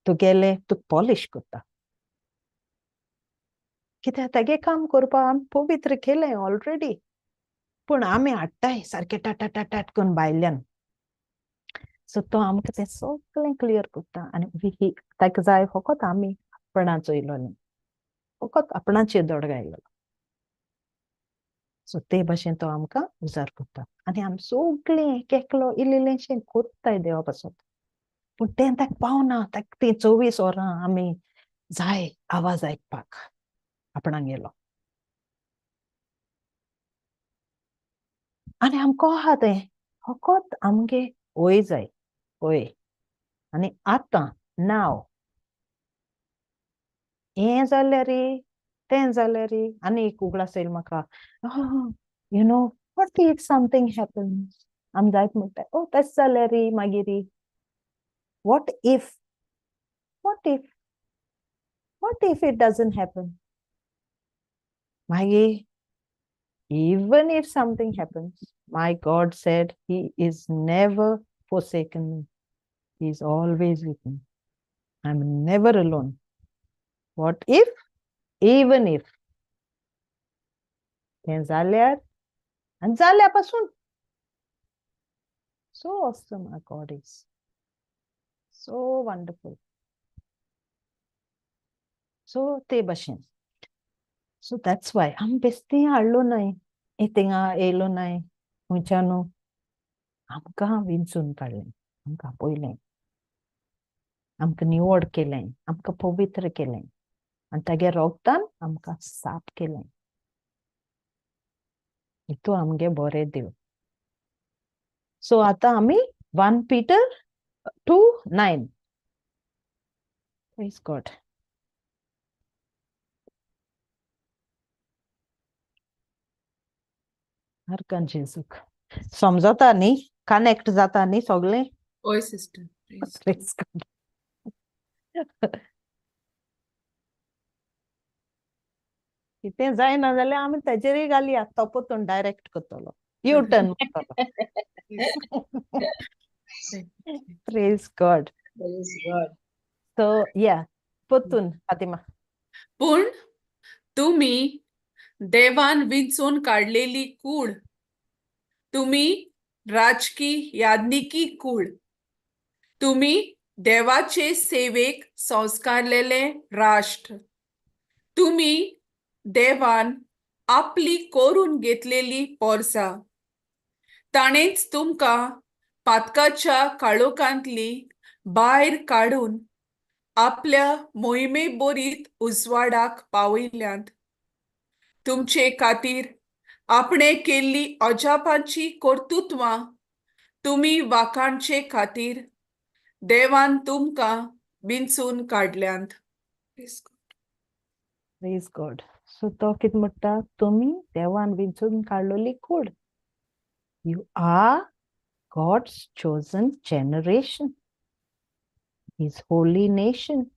तुगेलें तुका पॉलिश करता. कित्याक तागे काम करपाक आमी पवित्र केलें ऑलरेडी, पूण आमी हाडटाय सारकें टाटा टाटाट करून भायल्यान. सो तो आमकां तें सगळें क्लियर करता आनी ताका जाय फकत आमी आपणाचो इलो न्ही, फकत आपणाचेर दोडगायलो. सो ते भशेन तो आमकां उजार करता आनी आमी सगळीं एक एकलो इल्लेशें कोत्ताय देवा पासत, पूण तें ताका पावना. ताका तीं 24 वरां आमी जाय आवाज आयकपाक आपणागेलो. आनी आमकां आहा तें फकत आमगे वय जाय वय. आनी आतां नाव हें जाल्यार रे तें जाल्यार रे, आनी एक उगडास येयलो म्हाका, you know what if something happens, आमी जायत म्हणटा ओ तशें जाल्यार रे मागीर what if, what if, what if it doesn't happen. मागीर even if something happens, my God said he is never forsaken me. He is always with me. I'm never alone. What if? Even if. तें जाल्यार आनी जाल्या पासून. So awesome our God is. So wonderful. So ते भशेन. So that's why आमी बेस्ती हाडलो न्हय, थिंगा येयलो न्हय खंयच्यान, आमकां विंचून काडलें, आमकां आपयलें, आमकां निवड केलें, आमकां पवित्र केलें आनी तागे रोगतान आमकां साफ केलें. हितू आमगे बरें देव. सो आतां आमी 1 Peter 2:9. Praise God. हरकन जेजूक समजता न्ही, कनेक्ट जाता न्ही सगळें? हय सिस्टर. Praise God. कितें जायना जाल्यार आमी तेजेरय घालया, तो परतून डायरेक्ट करतलो, यू टर्न मारतलो. Praise God. Praise God. So या परतून फातिमा. पूण तुमी देवान विंचून काडलेली कूड, तुमी राजकी याज्ञिकी कूड, तुमी देवाचे सेवेक संस्कारलेले राष्ट्र, तुमी देवान आपली करून घेतलेली पोरसा, ताणेंच तुमकां पातकाच्या काळोखांतली भायर काडून आपल्या मोहिमे बोरीत उजवाडाक पावयल्यांत. तुमचे खातीर आपणे केल्ली अजापाची कर्तृत्वां तुमी वाखाणचे खातीर देवान तुमकां विंचून काडल्यांत. Praise God. सो तो कितें म्हणटा, तुमी देवान विंचून काडलेली कूड. You are God's chosen generation, his holy nation.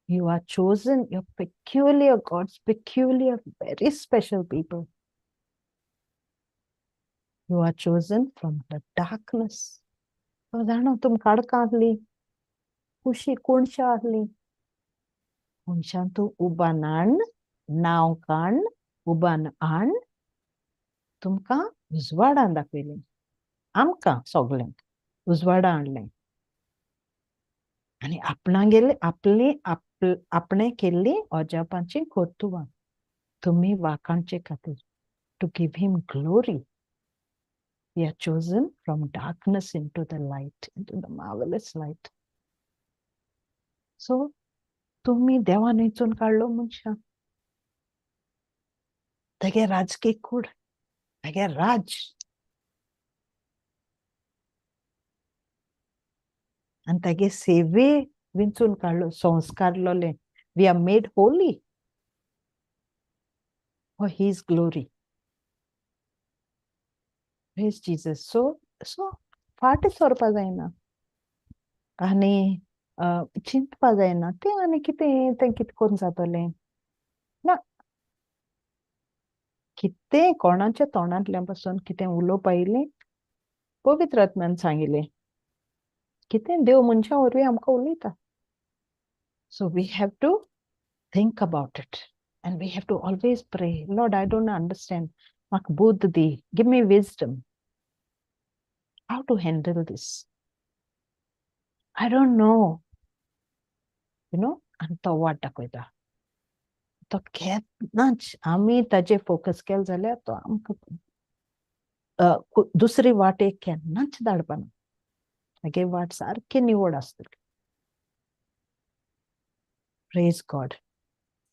You are chosen, you're peculiar, God's peculiar, very special people. You are chosen from the darkness. तो जाणो तुम काडकां आहली, कुशी कोणशा आहली, कोणशान तूं उबान हाण, नांव काण, उबान हाण, तुमकां उजवाडान दाखयलें, आमकां सगल्यांक उजवाडा हाडलें आनी आपणागेले आपली आपणे केल्ली अजापांची कर्तुबां तुमी वाखाणचे खातीर, to give him glory. We are chosen from darkness into the light, into the marvelous light. So तुमी देवान विंचून काडलो मनशां, तेगे राजकी कूड, तेगे राज. आनी तेगे सेवे विंचून काडलो, संस्कारलोले. We are made holy for his glory. Praise Jesus. So so फाटीं सरपा जायना आनी चिंतपा जायना तें आनी कितें तें कितें करून जातलें ना. कितें कोणाच्या तोंडांतल्यान पासून कितें उलोवपा येयलें, पवित्र आत्म्यान सांगिल्लें, कितें देव मनशां वरवीं आमकां उलयता. So we have to think about it and we have to always pray, Lord, I don't understand, म्हाका बुद्द दी, give me wisdom how to handle this, I don't know, you know. आनी तो वाट दाखयता. तो केन्नाच आमी ताजेर फोकस केलो जाल्यार तो आमकां दुसरी वाटेक केन्नाच धाडपाना. तागे वाट सारकी निवड आसतली. Praise God.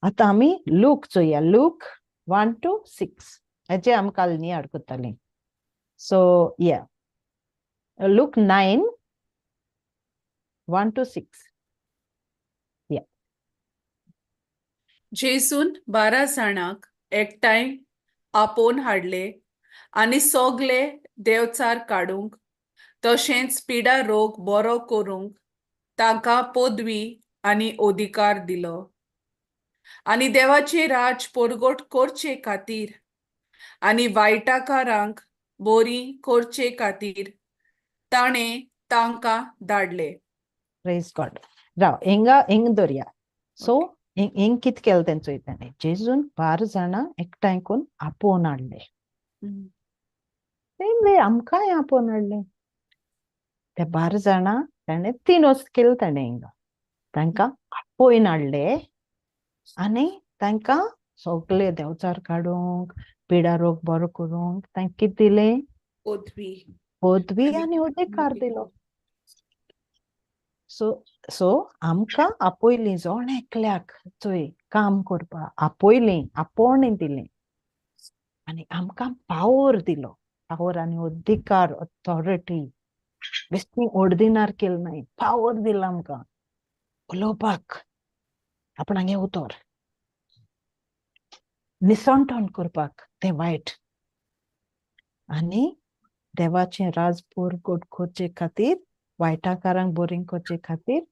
आतां आमी लूक चोया, लूक 1 to 6, हेजे आमी काल न्ही आडकतालीं. सो या लूक 9 1 to 6. या. जेजून 12 जाणांक एकठांय आपोवन हाडले आनी सोगले देवचार काडूंक तशेंच पिडा रोग बरो करूंक तांकां पदवी आनी अधिकार दिलो आनी देवाचें राज परगट करचे खातीर आनी वायटाकारांक बरी करचे खातीर ताणें तांकां धाडले. Praise God. राव, हिंगा हिंग दवरया. सो हिंग कितें केलें तें चोय ताणें. जेजून 12 जाणां एकठांय करून आपोवन हाडले. सेम वे आमकांय आपोवन हाडले. ते 12 जाणां ताणें 3 वस्त केलें ताणें हिंगा. तांकां आपोवन हाडले आनी तांकां सगळे देवचार काडूंक, पिडा रोग बरो करूंक तांकां कितें दिलें? पदवी. पदवी आनी अधिकार दिलो. सो सो आमकां आपयलीं जण एकल्याक चोय काम करपाक आपयलीं, आपोवणें दिलें आनी आमकां पावर दिलो. पावर आनी अधिकार, ऑथॉरिटी. बेश्टी ऑर्डिनार केलें न्हय, पावर दिला आमकां उलोवपाक, आपणागे उतर निसणटण करपाक तें वायट, आनी देवाचें राज परगट करचे खातीर, वायटाकारांक बरीं करचे खातीर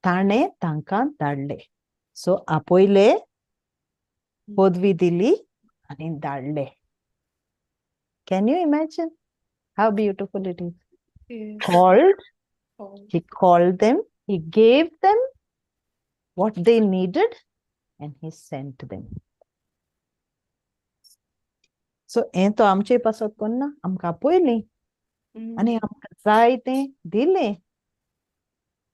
ताणें तांकां धाडले. सो आपयले, पदवी दिली आनी धाडले. Can you imagine how beautiful it is? Called, he called them, he gave them what they needed and he sent them. So हें तो आमचे पासत कोन्ना, आमकां आपयलीं आनी आमकां जाय तें दिलें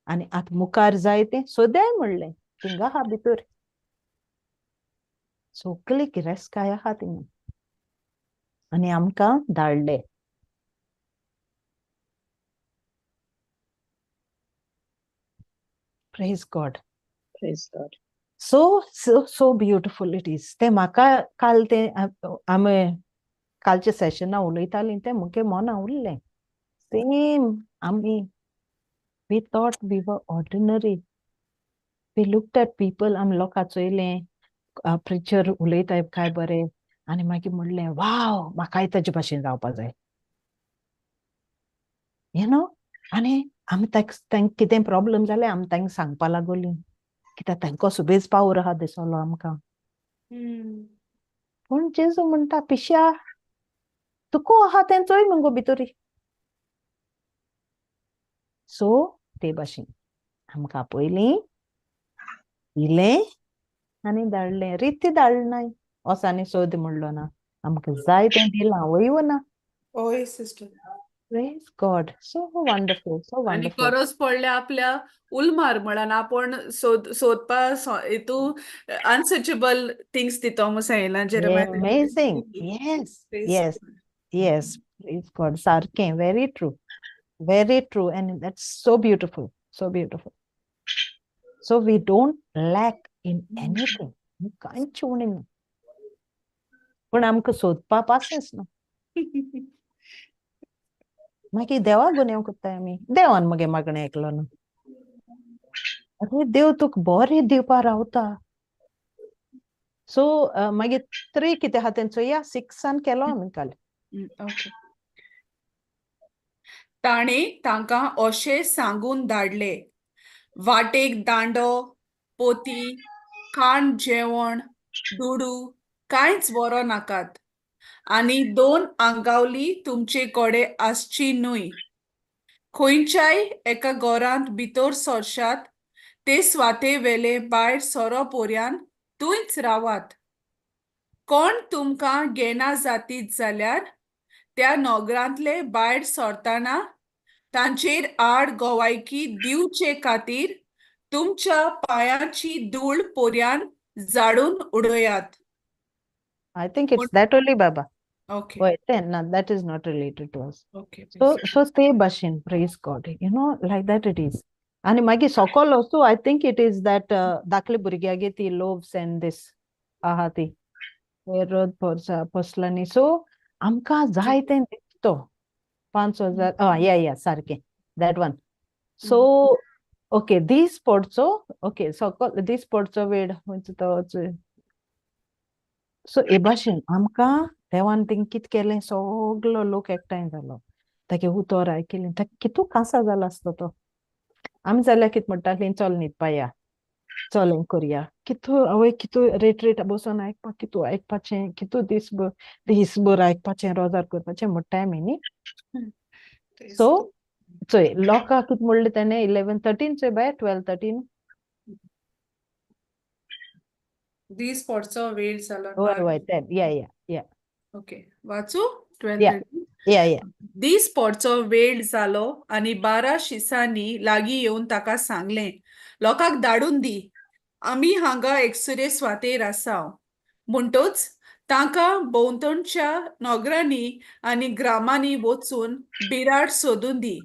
आनी आतां मुखार जाय तें सोदय म्हणलें, थिंगा आहा भितर सगळी गिरेस्तकाय आहा थिंगा आनी आमकां धाडले. Praise God. Praise God. So so so beautiful it is. तें म्हाका काल तें आमी कालच्या सेशना उलयतालीं तें मुगे मना उरलें. सेम आमी we thought we were ordinary. We looked at people, आमी लोकां चोयलें, प्रिचर उलयता काय बरें, आनी मागीर म्हणलें वाव म्हाकाय ताजे भाशेन रावपा जाय, you know. आनी आमी तांकां कितें प्रॉब्लम जालें आमी तांकां सांगपा लागोलीं, कित्याक तांकां सुबेज पावर आहा दिसलो आमकां. पूण जेजू म्हणटा, पिश्या तुका आहा तें चोय मुगो भितरी. सो ते भाशेन आमकां पयलीं दिलें आनी धाडलें. रिती धाडलें नाय, वोसांनी सोद म्हणलो ना, आमकां जाय तें दिलां, वय वो ना? हय sister. Praise God. So wonderful, so आनी wonderful. गरज पडल्या आपल्या उलमार म्हळ्यार आपूण सोदपा हितू अनसर्चेबल थिंग्स दितो म्हूण सांगिलां Jeremiah. Amazing. Yes, yes, yes. Praise God. सारकें, very true. Very true. And that's so beautiful. So beautiful. So we don't lack in anything. कांयच उणें ना, पूण आमकां सोदपा पासेंस ना. मागीर देवा गुन्यांव करताय आमी, देवान मगे मागणें आयकलो ना. अरे देव तुका बरें दिवपा रावता. सो मागीर 3 कितें आहा तें चोया, 6 केलो आमी काल. ओके. ताणें तांकां अशें सांगून धाडले, वाटेक दांडो, पोती, खाण जेवण, दुडू कांयच व्हरो नाकात आनी 2 आंगावली तुमचे कडेन आसची न्हय. खंयच्याय एका घरांत भितर सरशात ते स्वाते वेले भायर सोरो पर्यान थंयच रावात. कोण तुमकां घेना जातीत जाल्यार त्या नगरांतले भायर सरतना तांचेर आड गवायकी दिवचे खातीर तुमच्या पांयांची धूळ पर्यान जाडून उडयात. I think it's that only, Baba. Okay. Wait, then, no, that is not related to us. Okay. So stay bashin, praise God. You know, like that it is. And magi sokol also, I think it is that dakle burgyage ti loaves and this ahati. Herod poslani. So amka zai ten to 5,000. Oh, yeah, yeah, sarke. That one. So, okay, these portso, okay, so this portso ved. So ebashin amka देवान thing कित केलें, सगलो लोक एकठांय जालो, तागे उतर आयकिलें, ताका कितू कांसा जाला आसतो तो. आमी जाल्यार कित म्हणटालीं, चल न्हिदपाया, चल हें करया, कितू आवय कितू रेट रेट बसून आयकपाक, कितू आयकपाचें, कितू दीस दीसभर आयकपाचें, रोजार करपाचें म्हणटाय आमी न्ही. सो चोय लोकांक कित म्हणलें तेणें, 11 13 चोय बाय, 12 13. दीस पडचो वेळ जालो. हय हय तें, या या या. ओके, वाचू 12 Yeah. 13. या या. दीस पडचो वेळ जालो आनी 12 शिसांनी लागीं येवन ताका सांगलें, लोकांक धाडून दी, आमी हांगा एकसुरे स्वातेर आसाव. म्हणटच तांकां भोंवतणच्या नगरांनी आनी ग्रामांनी वचून बिराड सोदून दी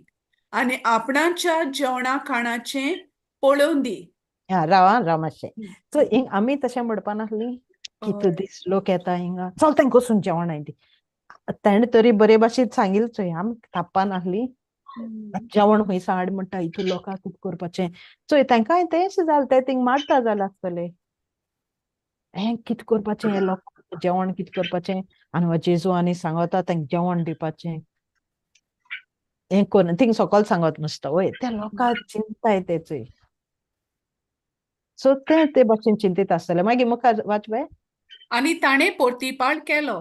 आनी आपणाच्या जेवणा खाणाचें पळोवन दी. हा, राव आं, राव मातशें. सो हिंग आमी तशें म्हणपा नासली, कितू दीस लोक येता हिंगा, चल तांकां वचून जेवण हाड दी. ताणें तरी बरे भाशेन सांगिल्लें चोय, आमी थाप्पा नासली, जेवण खंय हाड म्हणटा, हितू लोकांक कितें करपाचें. चोय तांकांय तेंच जालें, ते थिंग मारता जालें आसतलें, हें कितें करपाचें, हें लोकांक जेवण कितें करपाचें, आनी हो जेजू आनी सांगता तांकां जेवण दिवपाचें, हें करून थिंग सकयल सांगत नासता वय, त्या लोकांक चिंताय ते चोय. सो ते ते भाशेन चिंतीत आसतले. मागीर मुखार वाच बाय. आनी ताणें पोर्तिपाळ केलो,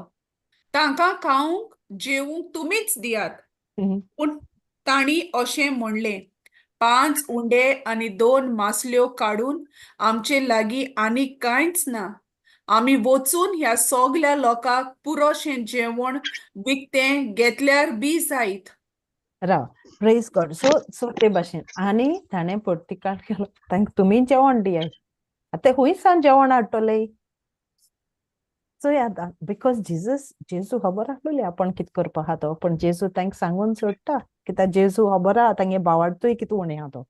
तांकां खावंक जेवंक तुमीच दियात. पूण तांणी अशें म्हणलें, 5 उंडे आनी 2 मासल्यो काडून आमचे लागीं आनी कांयच ना. आमी वचून ह्या सगल्या लोकांक पुरोशें जेवण विकतें घेतल्यार बी जायत. राव, प्रेज गॉड. सो सो ते भाशेन आनी ताणें पोर्तिकाळ केलो, तांकां तुमी जेवण दियात. आतां खंय सावन जेवण हाडटले चोय आतां, because Jesus, जेजू खबर आसलेली आपूण कितें करपा आहा तो, पूण जेजू तांकां सांगून सोडटा, कित्याक जेजू खबर आहा तांगे भावार्तूय कितें उणें आहा तो.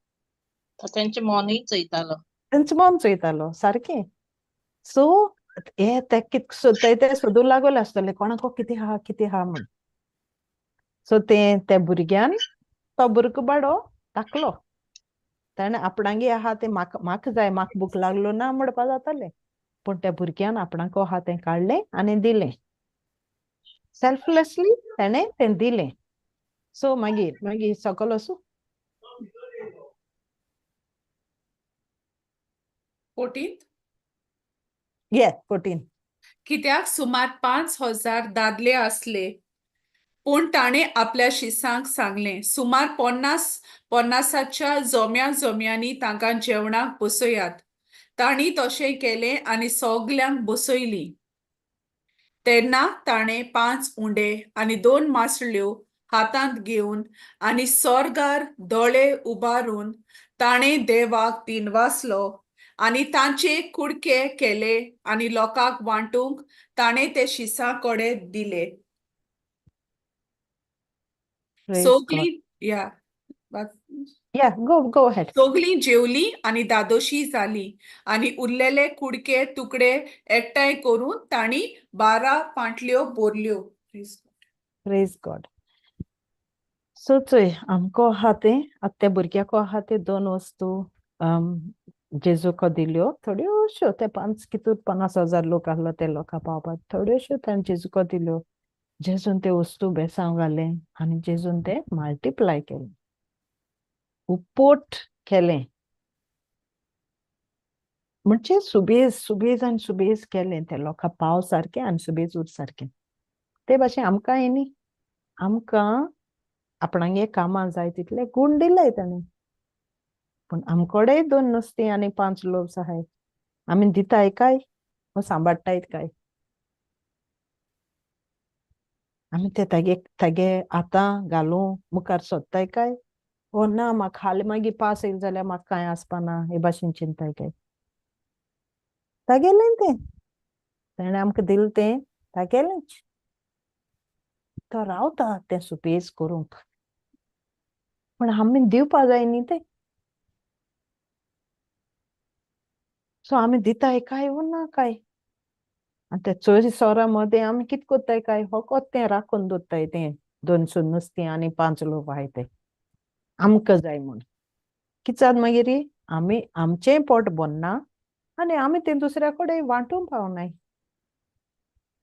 तेंचें मनूय चोयतालो. तेंचें मन चोयतालो सारकें. सो हे ते कित सोदताय ते सोदूं लागोले आसतले, कोणाको कितें आहा कितें आहा म्हूण. सो ते त्या भुरग्यान तो भुरगो बाडो धाकलो, ताणें आपणागे आहा तें म्हाका म्हाका जाय, म्हाका भूक लागलो ना म्हणपा जातालें, पूण त्या भुरग्यान आपणाको आहा तें काडलें आनी दिलें, सेल्फलेसली ताणें तें दिलें. सो मागीर मागीर सकयल वचूं. 14? Yeah, 14. कित्याक सुमार 5,000 दादले आसले, पूण ताणें आपल्या शिसांक सांगलें, सुमार 50-50 जोम्या जोम्यांनी तांकां जेवणाक बसयात. तांणी तशें केलें आनी सगल्यांक बसयलीं. तेन्ना ताणें 5 उंडे आनी 2 मासळ्यो हातांत घेवन आनी सोर्गार दोळे उबारून ताणें देवाक दिनवासलो आनी तांचे कुडके केले आनी लोकांक वांटूंक ताणें ते शिसां कडेन दिले. Praise God. सगलीं या या, गो गो अहेड. सगलीं जेवलीं आनी दादोशी जालीं आनी उरलेले कुडके तुकडे एकठांय करून तांणी 12 पांटल्यो भरल्यो. Praise God. Praise God. So चोय, आमकां आहा तें, आतां त्या भुरग्याको आहा ते दोन वस्तू जेजूक दिल्यो थोड्योश्यो. ते पांच कितू 50,000 लोक आहलो, ते लोकां पावपाक थोड्योश्यो ताणें जेजूक दिल्यो. जेजून ते वस्तू बेसांव घालें आनी जेजून ते मल्टिप्लाय केलें, उपोट केलें, म्हणजे सुबेज सुबेज आनी सुबेज केलें, ते लोकां पाव सारकें आनी सुबेज उर सारकें. ते भाशेन आमकां हें न्ही, आमकां आपणागे कामां जाय तितले गूण दिले ताणें, पूण आमकोडेय दोन नुस्तीं आनी पांच लोव्स आहाय, आमी दिताय काय वो सांबाळटाय काय? आमी ते तागे तागे आतां घालूं मुखार सोदताय काय, ओ ना म्हाका हालीं मागीर पास येयले जाल्यार म्हाका कांय आसपाना हे भाशेन चिंताय काय? तागेलें तें, ताणें आमकां दिलें तें तागेलेंच. तो रावता तें सुबेज करूंक, पूण आमी दिवपा जाय न्ही तें. सो आमी दिताय काय वो ना काय? आनी ते चोरी सोरा मदें आमी कितें कोत्ताय काय, फकत तें राखून दवरताय तें 200 नुस्तें आनी पांच लोक आहाय ते आमकां जाय म्हूण. कितें जाता मागीर, आमी आमचेंय पोट भरना आनी आमी तें दुसऱ्या कडेन वांटूंक पावनाय,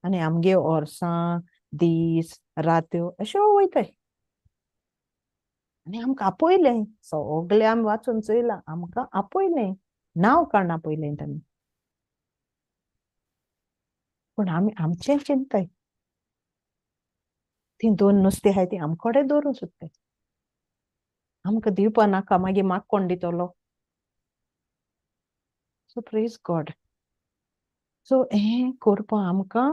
आनी आमगे वर्सां दीस रात्यो अश्यो वयताय. आनी आमकां आपयलें, सगळें आमी वाचून चोयलां, आमकां आपयलें, नांव काडून आपयलें ताणें, पूण आमी आमचें चिंताय. तीं दोन नुस्तीं आहाय तीं आमकोडे दवरूंक सोदताय, आमकां दिवपा नाका, मागीर म्हाका कोण दितलो? सो प्रेज गॉड. सो हें करपा आमकां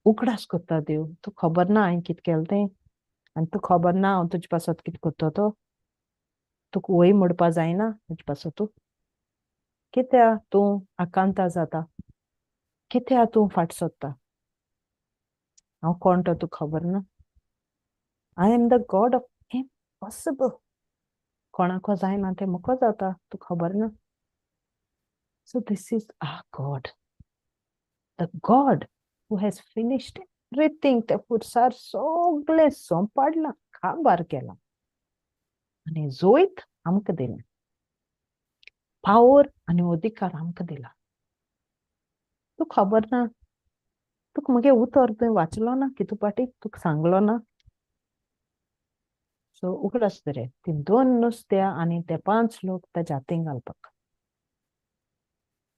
उगडास करता देव. तूं खबर ना हांवें कितें केलें तें, आनी तूं खबर ना हांव तुजे पासत कितें करता तो, तुका वय मोडपा जायना तुजे पासत. तूं कित्याक तूं आकांता जाता, कित्याक तूं फाट सोदता? हांव कोण तो तुका खबर ना? I am the God of impossible. कोणाको जायना तें म्हाका जाता, तुका खबर ना? So this is our God, the God who has finished everything. ते पुरसार सगळें सोंपाडलां, काबार केलां आनी जोयत आमकां दिलें, पावर आनी अधिकार आमकां दिला. तूं खबर ना, तुका म्हगे उतर तुवें वाचलो ना, कितू पाटी तुका सांगलो ना? सो उगडास दरे, ती दोन नुस्त्या आनी ते पांच लोक ताच्या हातीन घालपाक.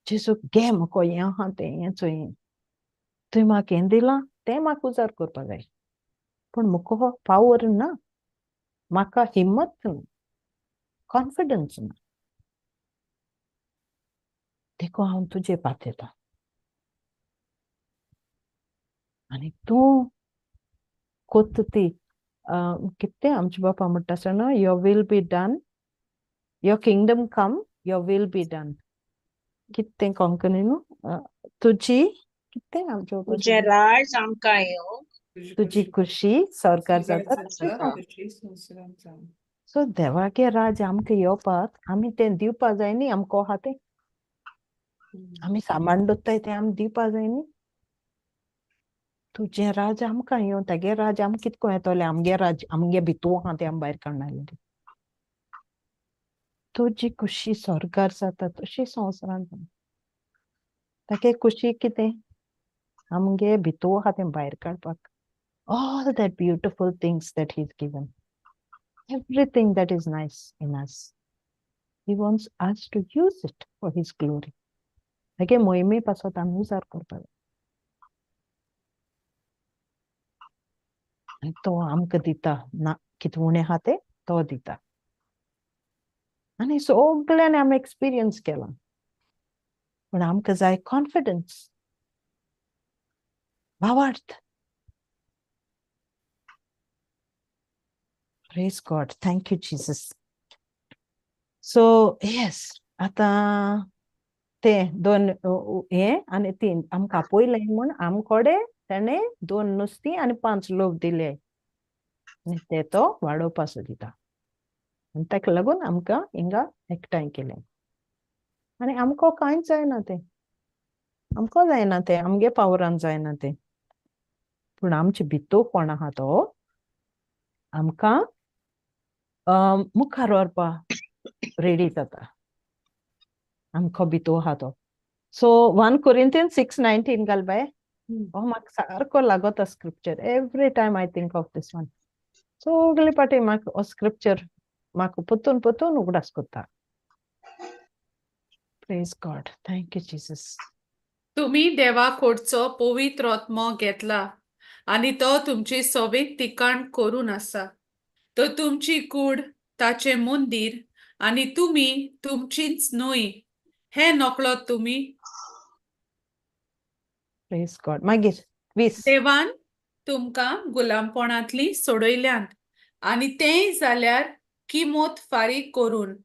जेजू घे म्हाका हें आहा तें, हें चोय, तुवें म्हाका हें दिलां तें म्हाका उजार करपाक जाय, पूण म्हाका पावर ना, म्हाका हिम्मत ना, कॉन्फिडन्स ना, देखून हांव तुजे पातयेता आनी तूं कोत्ता ती कितें आमचे बापा म्हणटा आसतना, your will be done, your kingdom come, your will be done. कितें कोंकणी न्हू, तुजी कितें आमच्या बापा? तुजें राज आमकां येवं, तुजी खुशी सरकार जाता तशी. संवसारांत जावं. सो देवागे राज आमकां येवपाक आमी तें दिवपा जाय न्ही. आमकां आहा तें आमी सामान दवरताय तें आमी दिवपा जाय न्ही. तुजें राज आमकां येवं, तागे राज आमकां कितें करून येतलें? आमगे राज आमगे भितू आहा तें आमी भायर काडना. तुजी खुशी स्वर्गार जाता तशी संवसारांत जावं. तागे खुशी कितें? आमगे भितू आहा तें भायर काडपाक. All that beautiful things that he's given, everything that is nice in us, he wants us to use it for his glory. तागे मोहिमे पासत आमी उजार करपाक जाय आनी तो आमकां दिता ना कितें उणें आहा तें तो दिता. आनी सगळ्यांनी आमी एक्सपिरियन्स केलां, पूण आमकां जाय कॉन्फिडन्स, भावार्थ. Praise God. Thank you, Jesus. So yes, आतां ते दोन हे आनी तीन आमकां आपयलें म्हूण आमकोडे ताणें दोन नुस्तीं आनी पांच लोक दिले आनी ते तो वाडोवपा सोदिता. आनी ताका लागून आमकां हिंगा एकठांय केलें. आनी आमकां कांयच जायना तें, आमकां जायना तें, आमगे पावरान जायना तें. पूण आमचे भितर कोण आहा तो आमकां मुखार व्हरपा रेडी जाता, आमकां भितर आहा तो. सो 1 Corinthians 6:19 घाल बाय. हो म्हाका सारको लागता scripture. Every time I think of this one. सगळे पाटी म्हाका हो स्क्रिप्चर म्हाका परतून परतून उगडास करता. Praise God. Thank you Jesus. तुमी देवा कडचो पवित्र आत्मो घेतला आनी तो तुमची सोबीत ठिकाण करून आसा. तो तुमची कूड ताचें मंदीर आनी तुमी तुमचीच न्हय हें नकळत तुमी. प्रेज गॉड. मागीर 20. देवान तुमकां गुलामपणांतली सोडयल्यांत आनी तेंय जाल्यार किमोत फारीक करून,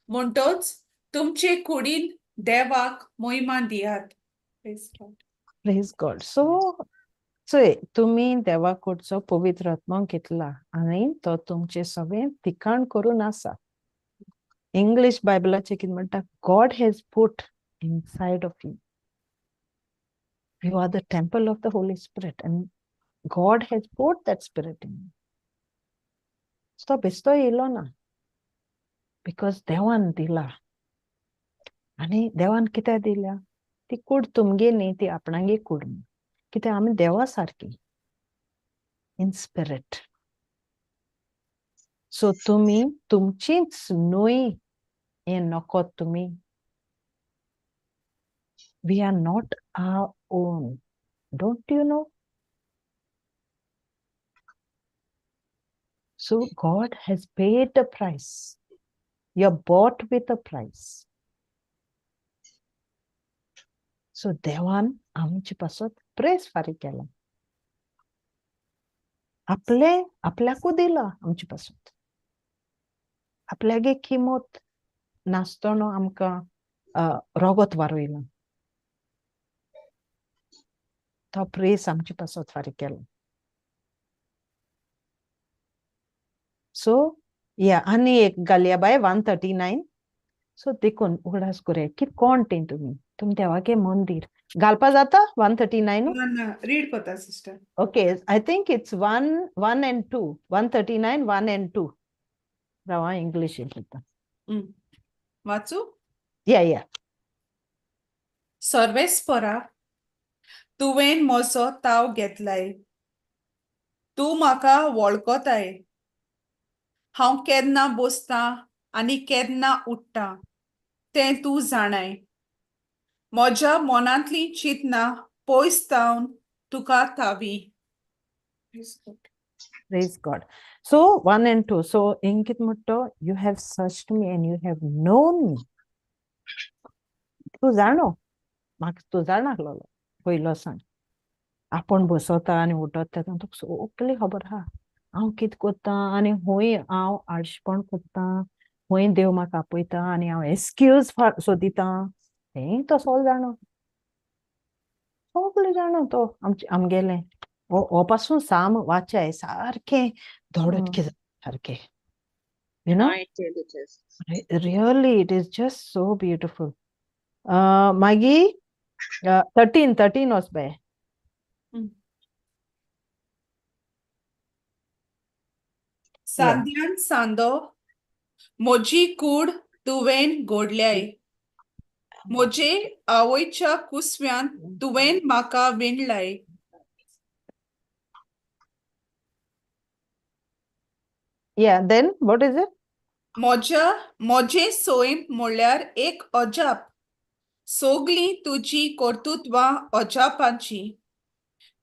म्हणटच तुमचे कुडीन देवाक मोहिमा दियात. Praise God. Praise God. So चोय, तुमी देवा कडचो पवित्र आत्मो घेतला आनी तो तुमचे सगळें ठिकाण करून आसा. इंग्लीश बायबलाचें कितें म्हणटा, God has put inside of you. You are the temple of the Holy Spirit and God has put that spirit in you. तो बेस्तो येयलो ना, because देवान दिला. आनी देवान कित्याक दिल्या? ती कूड तुमगे न्ही, ती आपणागे कूड. कित्याक आमी देवा सारकी इन स्पिरिट. सो तुमी तुमचीच न्हय हें नकोत तुमी. We are not our own. Don't you know? So God has paid the price. You're bought with a price. So देवान आमचे पासत प्रेस फारीक केला, आपले आपल्याकू दिला आमचे पासत. आपल्यागे किमत नासतना आमकां रोगत वारयला, तो प्रेस आमचे पासत फारीक केला. सो या आनी एक घालया बाय 139. सो देखून उगडास करूया की कोण तें तुमी, तुमी देवागे मंदीर घालपा जाता 139. ना, रीड करता sister. Okay, I think it's 1, 1 and 2. 139, 1 and 2. Rao English येता. वाचू? या या. सर्वेस्परा, तुवें म्हजो ताव घेतलाय, तूं म्हाका वळखताय. हांव केन्ना बसतां आनी केन्ना उठ्ठा तें तूं जाणाय. म्हज्या मनांतलीं चिंतनां पयस तावन तुका थावी. Praise God. So 1 and 2. So इंकित म्हणटा, you have searched me and you have known me. तूं जाणो, म्हाका तूं जाणासलो पयलो सांग. आपूण बसता आनी उठता तेन्ना तुका सगळी खबर आहा हांव कितें करता आनी खंय हांव आळशेपण करता, खंय देव म्हाका आपयता आनी हांव एक्सक्यूज सोदिता, तेंय तो सगळें जाणो, सगळें जाणो तो आमचे आमगेलें. हो पासून साम वाचाय सारकें धडत कितें सारकें, you know. Really it is just so beautiful. मागीर 13 वच बाय. सांद्यान सांदो म्हजी कूड तुवें गोडल्याय, म्हजे आवयच्या कुसव्यांत तुवें म्हाका विणलाय. Yeah, then what is it? म्हज्या म्हजें सैम म्हणल्यार एक अजाप, सगळीं तुजी कर्तृत्वां अजापांची,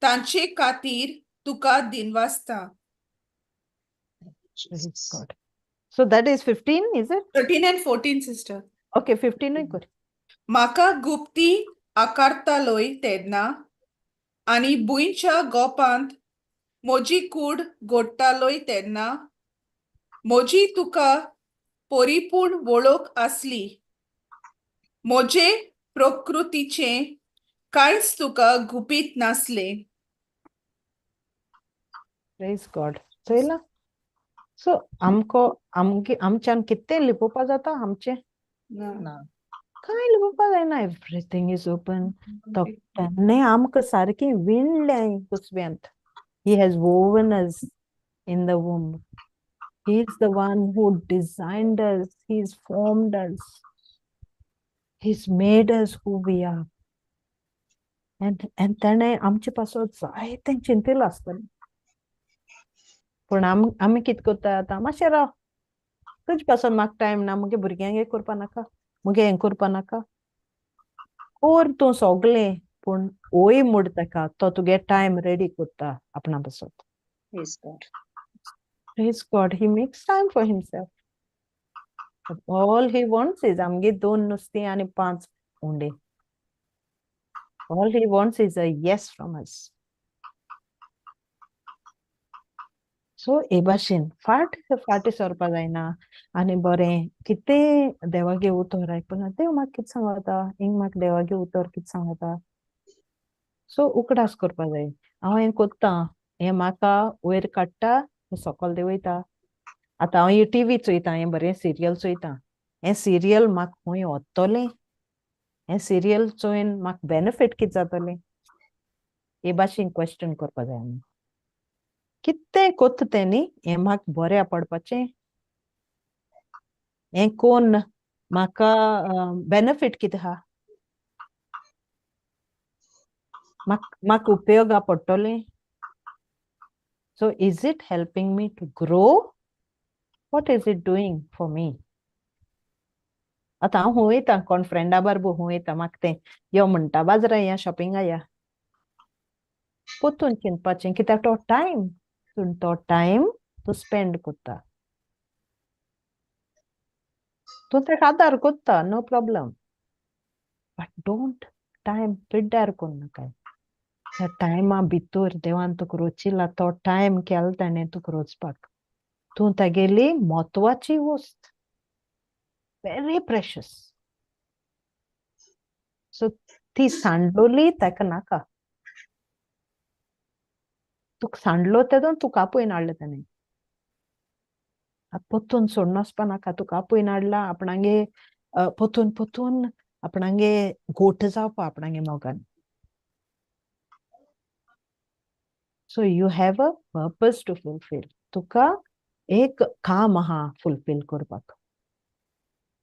तांचे खातीर तुका दिनवासता. Praise God. So that is 15, is it? 13 and 14, sister. Okay, 15 कर. म्हाका गुप्ती आकारतालोय तेन्ना आनी भुंयच्या गोपांत म्हजी कूड गोडटालोय तेन्ना म्हजी तुका परिपूर्ण वळख आसली, म्हजे प्रकृतीचें कांयच तुका गुपीत नासलें. Praise God. चोयला, सो आमको आमगे आमच्यान कितें लिपोवपा जाता आमचें? ना. कांय लिपोवपा जायना, एवरीथींग is open. तो तेन्ना आमकां सारकें विणलें कुसव्यांत. He has woven us in the womb. He is the one who designed us. He's formed us. He's made us who we are. And ताणें आमचे पासत जायतें चिंतिल्लें आसतलें. पूण आमी कितें करता आतां, मातशें राव, तुजे पासून म्हाका टायम ना, मुगे भुरग्यांक हें करपा नाका, मुगे हें करपा नाका. कोर तूं सगलें, पूण ओय म्हूण ताका, तो तुगे टायम रेडी करता आपणा पासत. Praise God. Praise God, he makes time for himself. But all he wants is आमगे 2 नुस्तीं आनी 5 उंडे. All he wants is a yes from us. So हे भाशेन फाट फाटी सरपा जायना आनी बरें कितें देवागे उतर आयकून, देव म्हाका कितें सांगता, हिंग म्हाका देवागे उतर कितें सांगता. सो उकडास करपा जाय, हांव हें कोत्तां, हें म्हाका वयर काडटा, सकयल देंवयता. आतां हांव ही टीव्ही चोयतां, हें बरें सिरियल चोयतां, हें सिरियल म्हाका खंय वतलें, हें सिरियल चोयन म्हाका बेनिफीट कितें जातलें, हे भाशेन क्वेश्चन करपा जाय आमी. कितें कोत्ता तें न्ही, हें म्हाका बऱ्या पडपाचें, हें कोन्न म्हाका बेनिफीट कितें आहा, म्हाका उपयोगा पडटलें. So is it helping me to grow? What is it doing for me? आतां हांव वयता कोण फ्रेंडा बारबो वयता, म्हाका तें यो म्हणटा बाजारा या शॉपिंगा या, पोतून चिंतपाचें कित्याक तो टायम, तूं तो टायम तूं स्पेंड करता, तूं ताका आदार करता, no problem, but don't time पिड्ड्यार करूं नाका. त्या टायमा भितर देवान तुका रोचिला तो टायम केलो ताणें तुका रोचपाक, तूं तागेली म्हत्वाची वस्त, व्हेरी प्रेशस. सो ती सांडलोली ताका नाका, तुका सांडलो तेदो तुका आपोवन हाडलें ताणें, आतां पोत्तून सोडून वचपा नाका, तुका आपोवन हाडला आपणागे पोतून पोतून आपणागे गोठ जावपा आपणागे मोगान. So you have a purpose to fulfil. तुका एक काम आहा फुलफील करपाक,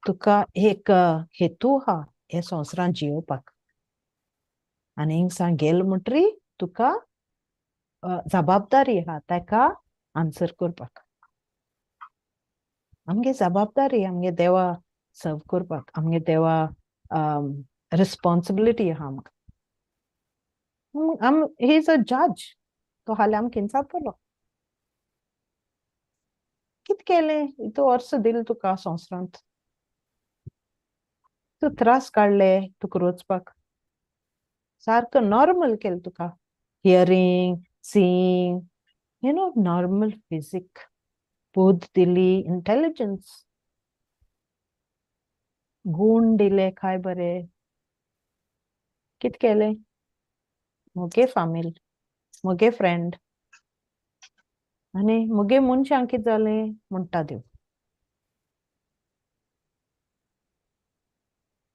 तुका एक हेतू आहा हे संवसारांत जियोवपाक, आनी हिंगसान गेल म्हणटरी तुका जबाबदारी आहा ताका आन्सर करपाक. आमगे जबाबदारी आमगे देवा सर्व करपाक, आमगे देवा रिस्पॉन्सिबिलिटी आहा आमकां. He is a जज, तो हाल्यां आमकां इन्सापतलो कितें केलें, इतू वर्स दिलें तुका संवसारांत, तूं त्रास काडले तुका रोचपाक, सारको नॉर्मल केलें तुका, hearing, seeing, you know, normal physique, Buddha दिली, इंटेलिजन्स, गूण दिले, काय बरे कितें केलें, मुगे फामील, मुगे फ्रेंड, आनी मुगे मनशांक कितें जालें म्हणटा देव.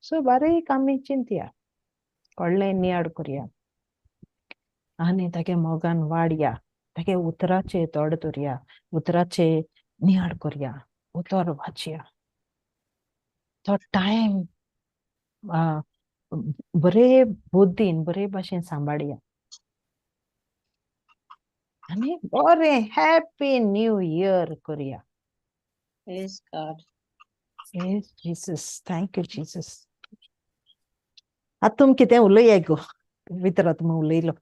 सो बारीक आमी चिंतया, व्हडलें नियाळ करया आनी तागे मोगान वाडया, तागे उतराचे तोड धरया, उतराचे नियाळ करया, उतर वाचया. तो टायम बरे बुद्दीन बरे भाशेन सांबाळया आनी बरें हॅपी न्यू इयर करया. Praise God. Praise Jesus. Thank you, Jesus. आतां तुम कितें उलया गो, पवित्र आत्मा उलयलो,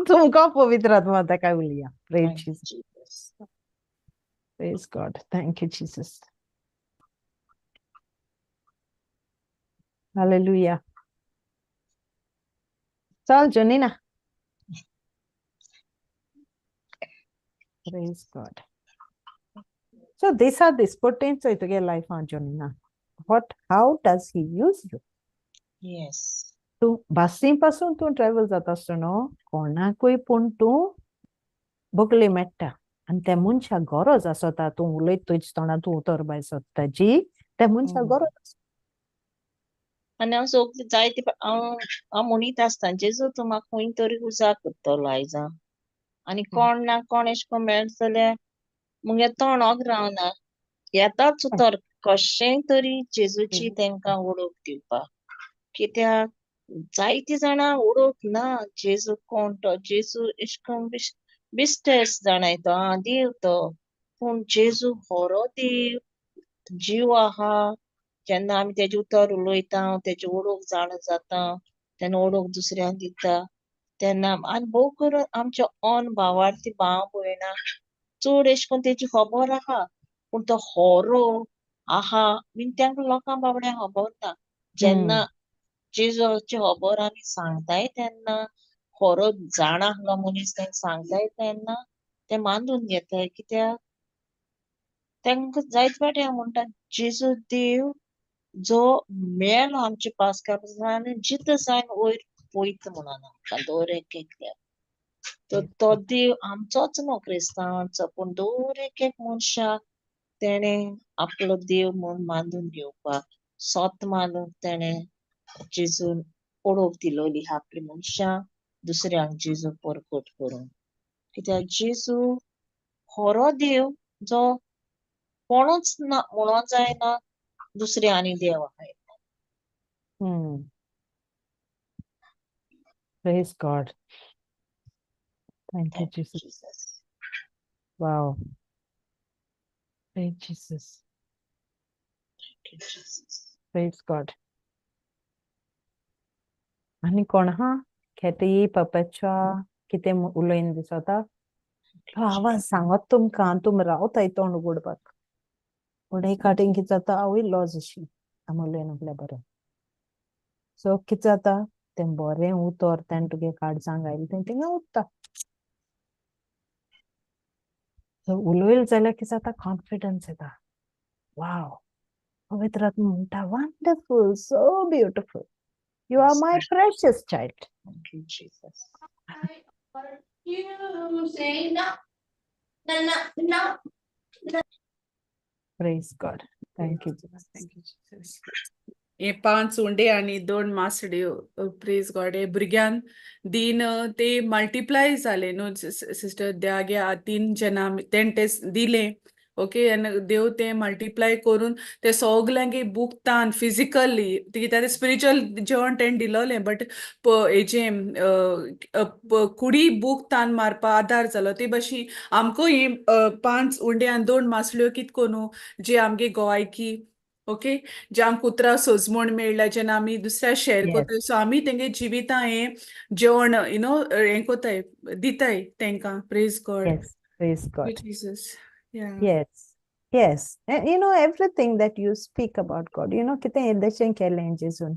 तुमकां पवित्र आत्मा आतां काय उलया. Praise Thank you, Jesus. Jesus. Praise God. Thank you, Jesus. Hallelujah. चल Jonina. Praise God. So these are the potential to get life on Jonina. What, how does he use you? Yes. तूं बसी पासून तूं travel जाता आसतना कोणाकूय पूण तूं बगले मेळटा, आनी त्या मनशाक गरज आसता तूं उलयत तुज तोंडान तूं उतर भायर सोदता जी त्या मनशाक गरज आसता. आनी हांव सगळीं जायते हांव हांव म्हणीत आसता, जेजू तूं म्हाका खंय तरी उजार करतलो आयज. आनी कोण ना कोण एशें कोन्न मेळत जाल्यार मुगे तोंड ओग रावना, येताच उतर कशेंय तरी जेजूची तेंकां वळख दिवपाक. कित्याक जायतीं जाणां वळख ना जेजू कोण तो. जेजू एशें कोन्न बिस्टेस जाणाय तो, आं देव तो, पूण जेजू खरो देव जीव आहा. जेन्ना आमी तेजें उतर उलयता, तेजी वळख जाणा जाता, तेन्ना वळख दुसऱ्यांक दिता तेन्ना. आनी भोव करून आमच्या ऑन भावार्थी भाव भयणां चड एशें कोन्न तेजी खबर आहा, पूण तो खरो आहा बीन तेंकां लोकां बाबड्यांक खबर ना. जेन्ना जेजूची खबर आमी सांगताय तेन्ना खरो जाणा आसलो मनीस तेंका सांगताय तेन्ना ते मानून घेताय. कित्याक तेंकां जायते फावटी हांव म्हणटा, जेजू देव जो मेलो आमचे पास्का आनी जितो जावन वयर पळयता म्हणून आमकां दर एक एकल्याक. तर तो देव आमचोच न्हू क्रिस्तांवांचो, पूण दर एक एक मनशाक तेणें आपलो देव म्हूण मानून घेवपाक, सोत मानून तेणें जेजून ओळख दिलोली आपली मनशां दुसऱ्यांक जेजू परकट करून. कित्याक जेजू खरो देव जो कोणूच ना म्हणोन जायना दुसरे आनी देव आहाय. Praise God. Thank you, Thank you, Jesus. Jesus. Wow. Praise Jesus. Thank you, Jesus. Praise God. आनी कोण आहा? खेती पपेच्या कितें उलयन दिसता? तो आवाज सांगत तुमकां, तुम रावताय तोंड उगडपाक, पूण एक फाटीं कितें जाता, आवय लॉज अशी आमी उलयन आपल्या बरें. सो कितें जाता, तें बरें उतर तें तुगे काळजांक आयलें तें थिंगा उरता. सो उलयलें जाल्यार कितें जाता, कॉन्फिडन्स येता. वाव, पवित्र आत्मा म्हणटा, wonderful, so beautiful, you are my precious child. Thank you, Jesus. You say no, no, no, no. Praise God. Thank you, Jesus. Thank you, Jesus. हे 5 उंडे आनी 2 मासड्यो, प्रेज गॉड. हे भुरग्यान दीन ते मल्टिप्लाय जाले न्हू सिस्टर. द्यागे हातीन जेन्ना आमी तेणें ते दिलें, ओके, आनी देव ते मल्टिप्लाय करून ते सगल्यांक भुकतान फिजिकली. कित्याक स्पिरिच्युअल जेवण तेणें दिलोलें, बट हेजें कुडी भूक तान मारपा आदार जालो. ते भाशेन आमकां ही 5 उंडे आनी 2 मासल्यो कित कोनू जे आमगे गोवायकी, ओके, जे आमकां उतरां सोजमण मेळ्ळ्या जेन्ना आमी दुसऱ्या शेअर करताय, सो आमी तेंगे जिवितां हें जेवण you know हें कोताय, दिताय तेंकां. Praise God. Yes, praise God. Jesus. Yeah. Yes, yes. And you know, everything that you speak about God, you know, कितें येदेशें केलें जेजून.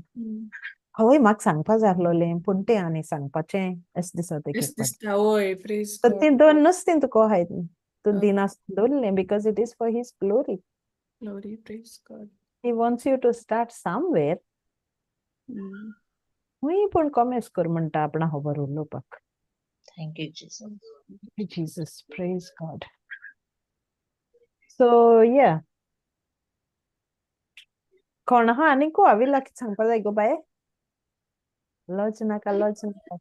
हय, म्हाका सांगपा जाय आसलोलें, पूण तें आनी सांगपाचें अशें दिसता एक अशें एक फावट. दिसता, हय, प्रेज तर गॉड. तीं दोन नुस्तीं तुका आहाय, तूं दिनासतना दवरलें because it is for his glory. Glory, praise God. He wants you to start somewhere. खंय पूण कॉमेस कर म्हणटा आपणा खबर उलोवपाक. Thank you, Jesus. Jesus, praise God. So, yeah. कोण आहा आनी को आविला कितें सांगपा जाय गो बाये? लज नाका, लज नाका.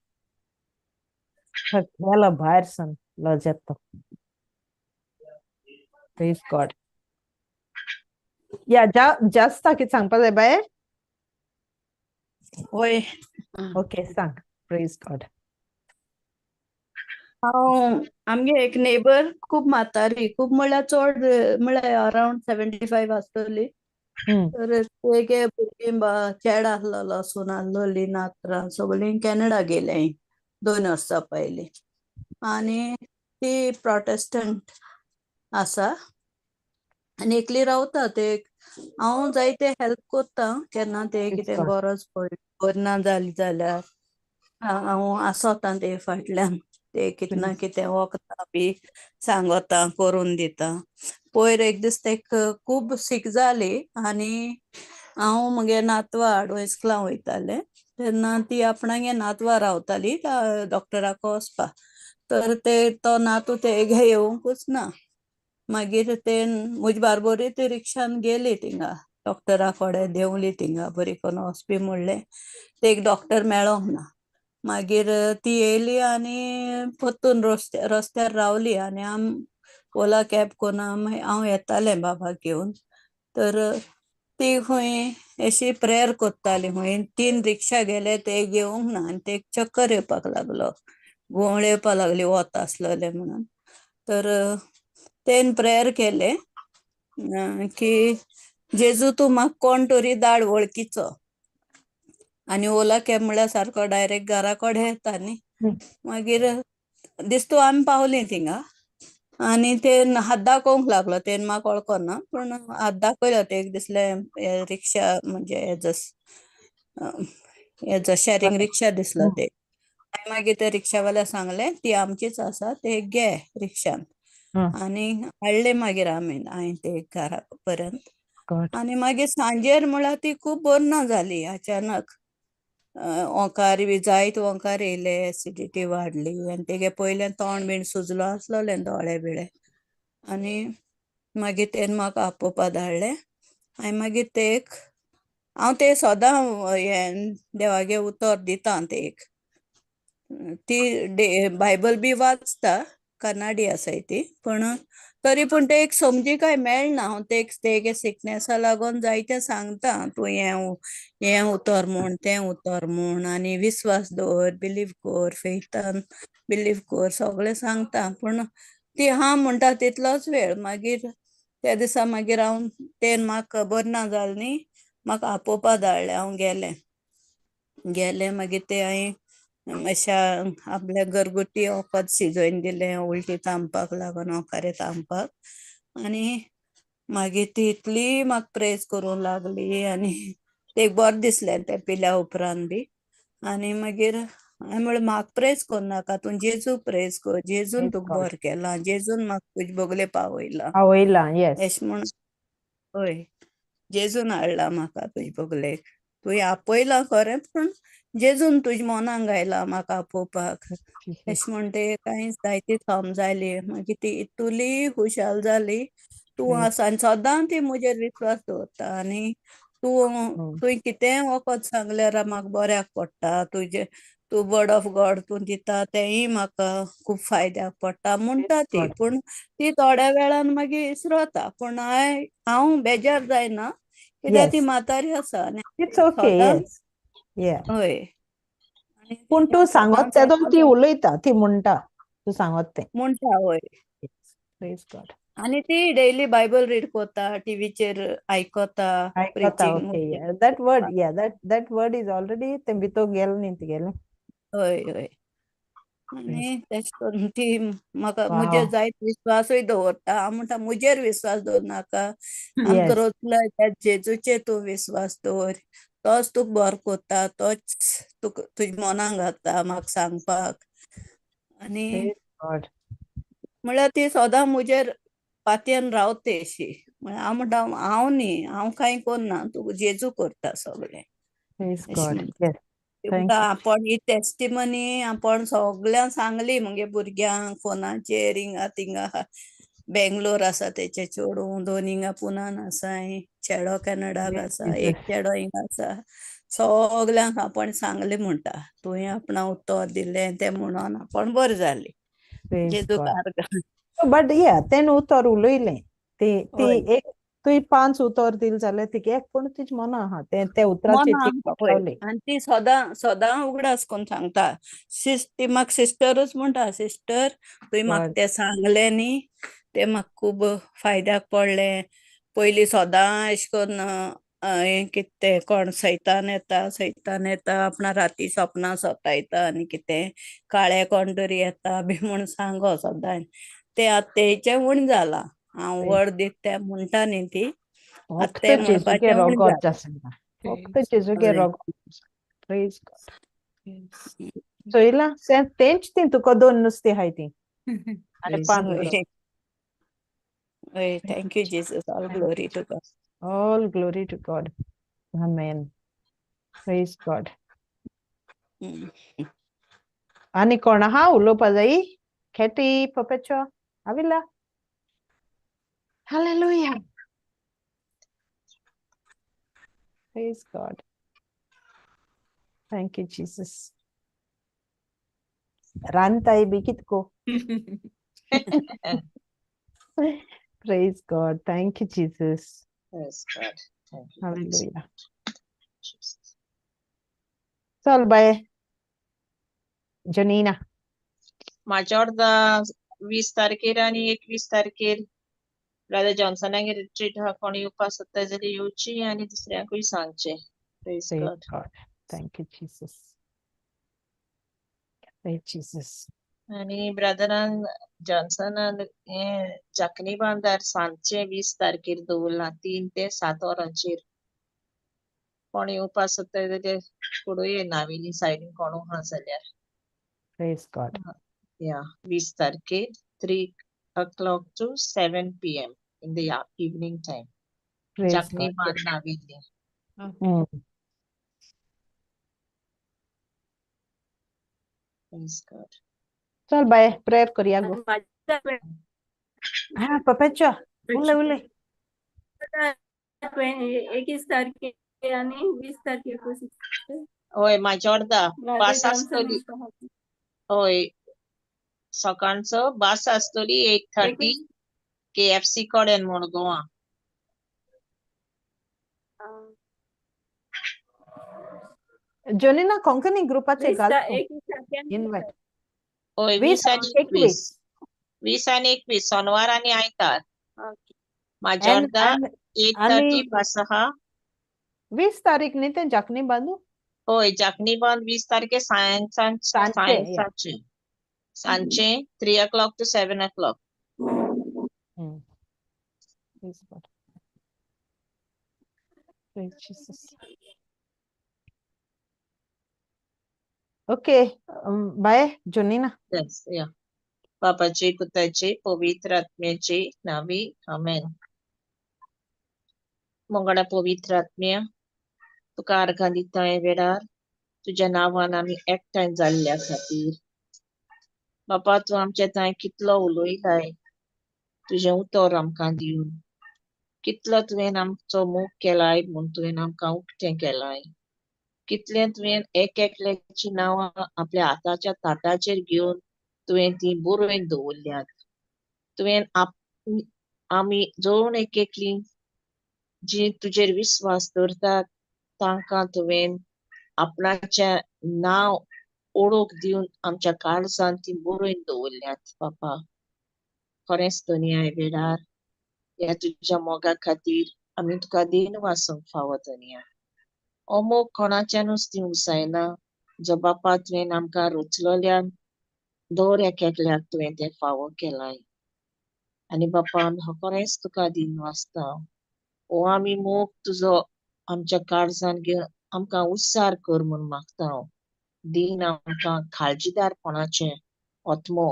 गेलो भायर सन लज येता तो. Praise God. Yeah, जास्त कितें सांगपा जाय बाये? वय. ओके, सांग. Praise God. हांव आमगे एक नेबर खूब म्हातारी, खूब म्हणल्यार चड, म्हणल्यार अरावंड 75 आसतली. तर तेगे भुरगीं चेडो आसलेलो, सून आसलोली, नातरां सगळीं कॅनडा गेलीं 2 वर्सां पयलीं. आनी ती प्रोटेस्टंट आसा आनी एकली रावता. ते हांव जायते हेल्प कोत्ता केन्ना ते कितें गरज पडली, बरी ना जाली जाल्यार हांव आसोता ते फाटल्यान. ते कितें ना कितें वखदां बी सांगता, करून दिता. पयर एक दीस ते खूब सीक जाली आनी हांव म्हगे नातवा हाडून इस्कुलां वयतालें तेन्ना ती आपणागे नातवा रावताली डॉक्टराक वचपा. तर ते तो नातू तेगे येवंकूच ना. मागीर ते म्हजे बारबोरी ती रिक्षान गेली थिंगा डॉक्टरा कडेन देंवली थिंगा बरी करून वचपी म्हणलें ते एक डॉक्टर मेळोंक ना. मागीर ती येयली आनी परतून रस्त्यार रावली आनी आम ओला कॅब करून हांव येतालें बाबाक घेवन. तर ती खंय अशी प्रेयर करताली खंय 3 रिक्षा गेले ते घेवंक ना आनी ते चक्कर येवपाक लागलो, घुंवळ येवपाक लागली वत आसलेलें म्हणून. तर तेन प्रेयर केलें की जेजू तूं म्हाका कोण तरी धाड वळखीचो. आनी ओला कॅब म्हळ्यार सारको डायरेक्ट घरा कडेन येता न्ही. मागीर दिस्तू आमी पावली थिंगा आनी ते हात दाखोवंक लागलो, तेन म्हाका वळखना पूण हात दाखयलो तेका दिसलें रिक्षा म्हणजे एज अ शॅरिंग रिक्षा दिसलो ते. मागीर ते रिक्षावाल्या सांगलें ती आमचीच आसा ते घे रिक्षान आनी हाडले मागीर आमी हांवें ते घरा पर्यंत. आनी मागीर सांजेर म्हळ्यार ती खूब बरी ना जाली अचानक, ओंकार बी जायत ओंकार येयले, एसिडिटी वाडली आनी तेगे पयलें तोंड बीन सुजलो आसलोलें दोळे बिळे. आनी मागीर तेन म्हाका आपोवपा धाडलें आनी मागीर ते एक हांव ते सदां हें देवागे उतर दिता ते एक ती बायबल बी वाचता, कन्नाडी आसाय ती, पूण तरी पूण ते एक समजी काय मेळना. हांव ते तेगे सिकनेसा लागून जायतें सांगता, तूं हें हें उतर म्हूण तें उतर म्हूण आनी विस्वास दवर, बिलीव कर, फेथान बिलीव कर, सगळें सांगता. पूण ती हा म्हणटा तितलोच वेळ. मागीर त्या दिसा मागीर हांव तेन म्हाका बरें ना जालें न्ही, म्हाका आपोवपा धाडलें, हांव गेलें गेलें मागीर ते हांवें अशा आपल्या घरगुती वखद शिजोवन दिलें उलटी थांबपाक लागून, ओंकारे थांबपाक. आनी मागीर ती इतली म्हाका प्रेज करूंक लागली आनी ते बरें दिसलें तें पिल्या उपरांत बी. आनी मागीर हांवें म्हणलें म्हाका प्रेज करनाका, तूं जेजू प्रेज कर, जेजून तुका बरें केलां, जेजून म्हाका तुजे बगले पावयलां पावयलां, येस अशें म्हूण. हय, जेजून हाडला म्हाका तुजे बगलेक, तुवें आपयलां खरें पूण जेजून तुज्या मनाक आयला म्हाका आपोवपाक अशें म्हण ते कांय जायती थम जाली. मागीर ती इतुली खुशाल जाली, तूं आसा आनी सदां ती म्हजेर विस्वास दवरता आनी तूं तुवें कितेंय वखद सांगल्यार म्हाका बऱ्याक पडटा, तुजें तूं वर्ड ऑफ गॉड तूं दिता तेंय म्हाका खूब फायद्याक पडटा म्हणटा ती. पूण ती थोड्या वेळान मागीर विसरता, पूण हांव बेजार जायना कित्याक ती म्हातारी आसा. It's okay. हय, पूण तूं सांगत तेदोन ती उलयता, ती म्हणटा, तूं सांगत तें म्हणटा. हय, आनी ती डेली बायबल रीड करता, टिवीचेर आयकता. Okay, that word, yeah, that word is already तें भितर गेलें न्ही तिगेलें. हय हय, आनी तेश करून ती म्हाका म्हजेर जायत विस्वासूय दवरता. हांव म्हणटा म्हजेर विस्वास दवरनाका, आमकां रोजला त्या जेजूचेर तूं विस्वास दवर, तोच तुका बरो करता, तोच तुका तुज्या मनाक घालता म्हाका सांगपाक. आनी म्हळ्यार ती सदां म्हजेर पातयेन रावता अशी. म्हळ्यार हांव म्हणटा हांव न्ही, हांव कांय करना, तुका जेजू करता सगळें. आपण ही टेस्टिमनी आपण सगळ्यांक सांगली मुगे भुरग्यांक फोनाचेर, हिंगा थिंगा बेंगलोर आसा तेचे चेडूं, 2 हिंगा पुनान आसा, चेडो कॅनडाक आसा, एक चेडो हिंगा आसा, सगळ्यांक आपण सांगलें म्हणटा तुवें आपणा उतर दिलें तें म्हणून आपण बरें जालें. जेजू बट या तेणें उतर उलयलें, ती ती एक तुवें 5 उतर दिलें जाल्यार तिका एक पूण तिजें मना आहा तें ते उतराचेर. आनी ती सदां सदां उगडास करून सांगता, ती म्हाका सिस्टरूच म्हणटा, सिस्टर तुवें म्हाका तें सांगलें न्ही तें म्हाका खूब फायद्याक पडलें. पयलीं सदां अशें करून हें कितें तें कोण सैतान येता, सैतान येता, आपणा राती सपनां सतायता आनी कितें काळे कोण तरी येता बी म्हूण सांगो सदां. तें आतां तेचें उणें जालां, हांव वर्ड दिता तें म्हणटा न्ही ती आतां तें म्हणपाचें उणें जालां. चोयलां तेंच ती तुका 2 नुस्तीं आहाय ती आनी 5. Thank you Jesus, all glory to God. All glory to God. Amen. Praise God. आनी कोण आहा उलोवपा जाय? Ketty, Perpetua, Avila. Hallelujah. Praise God. Thank you, Jesus. Rantai bikitko. Praise God. Thank you, Jesus. Praise God. Thank you. Hallelujah. Jesus. चल बाय Janina. म्हाज्या अर्दा 20 तारखेर आनी 21 तारखेर ब्रदर जॉन्सनागेर रिट्रीट आहा. कोण येवपा सोदता जाल्यार येवची आनी दुसऱ्यांकूय सांगचें. Praise Praise God. God. Thank you, Jesus. Praise Jesus. आनी ब्रदरान जॉन्सनान हें जाकनी बांदार सांजचें 20 तारखेर दवरलां 3 ते 7 वरांचेर. कोण येवपा सोदता जाल्यार कुडोये नावेली सायडीन कोण आहा जाल्यार. Praise God. Yeah, 20 तारखेर 3 o'clock to 7 p.m. in the evening time. Praise Jakni God. Bandh Navelim. Praise God. चल बाय प्रेयर करूया गो. हा Perpetua, उलय उलय. 21 तारखे आनी 20 तारखेक. हय, म्हाज्या अर्दा बास आसतली. हय, सकाळचो बास आसतली 8:30 KFC कडेन मडगांवां. जोनिना, कोंकणी ग्रुपाचे घाल तूं. 21 इनवायट. हय, 20 20 आनी 21. 21. 20 आनी 21 सोनवार आनी आयतार. म्हाज्या अर्दा 8:30 बस आहा. 20 तारीख न्ही तें जाकनी बांदू? हय, जाकनी बांद 20 तारखे सांजचे. सांजचे सांजचे 3 o'clock to 7 o'clock. Praise God. Praise Jesus. Okay, bye, Jonina. Yes, yeah. बापाचे, पुताचे, पवित्र आत्म्याचे नावी, आमेन. मंगळा पवित्र आत्म्या, तुका अर्घां दिता हे वेळार तुज्या नांवान आमी एकठांय जाल्ल्या खातीर. बापा, तूं आमच्या थंय कितलो उलयलाय तुजें उतर आमकां दिवन, कितलो तुवें आमचो मोग केलाय म्हूण तुवें आमकां उक्तें केलाय, कितलें तुवें एक एकल्याची नांवां आपल्या हाताच्या ताटाचेर घेवन तुवें ती बरोवन दवरल्यात. तुवें आमी जण एक एकली जी तुजेर विस्वास दवरतात तांकां तुवें आपणाचें नांव ओळख दिवन आमच्या काळजान ती बरोवन दवरल्यात. बापा, खरेंच धनया, ह्या वेळार ह्या तुज्या मोगा खातीर आमी तुका देन वासूंक फावो. धनया, हो मोग कोणाच्यानूच दिवंक जायना जो बापा तुवें आमकां रचलोल्यान दर एक एकल्याक तुवें तें फावो केलाय. आनी बापा, आमी खरेंच तुका दिन वाचता. हो आमी मोग तुजो आमच्या काळजान घेवन आमकां उत्सार कर म्हूण मागता. दीन आमकां काळजीदारपणाचें आत्मो,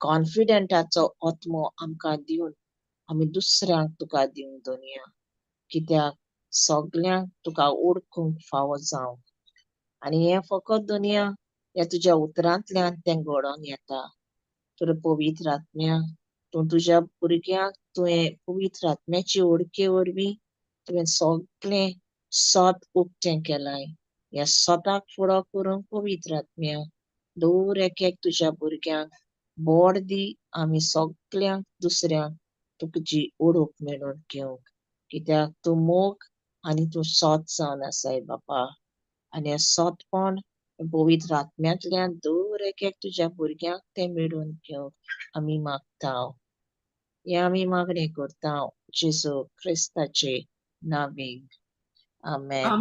कॉन्फिडंटाचो आत्मो आमकां दिवन आमी दुसऱ्यांक तुका दिवंक धनया, कित्याक सगल्यांक तुका ओळखूंक फावो जावंक. आनी हें फकत धनया ह्या तुज्या उतरांतल्यान तें घडोवन येता. तर पवित्र आत्म्या, तूं तुज्या भुरग्यांक तुवें पवित्र आत्म्याची ओळखे वरवीं तुवें सगळें सत उक्तें केलाय. ह्या सताक फुडो करूंक पवित्र आत्म्या दर एक एक तुज्या भुरग्यांक बोड दी, आमी सगल्यांक दुसऱ्यांक तुजी ओळख मेळोवन घेवंक, कित्याक तूं मोग आनी तूं सत जावन आसाय बापा. आनी हें सतपण पवित्र आत्म्यांतल्यान दर एक एक तुज्या भुरग्यांक तें मेळोवन घेवंक आमी मागता. हें आमी मागणें करता जेजू क्रिस्ताचे नावीन, आमेन.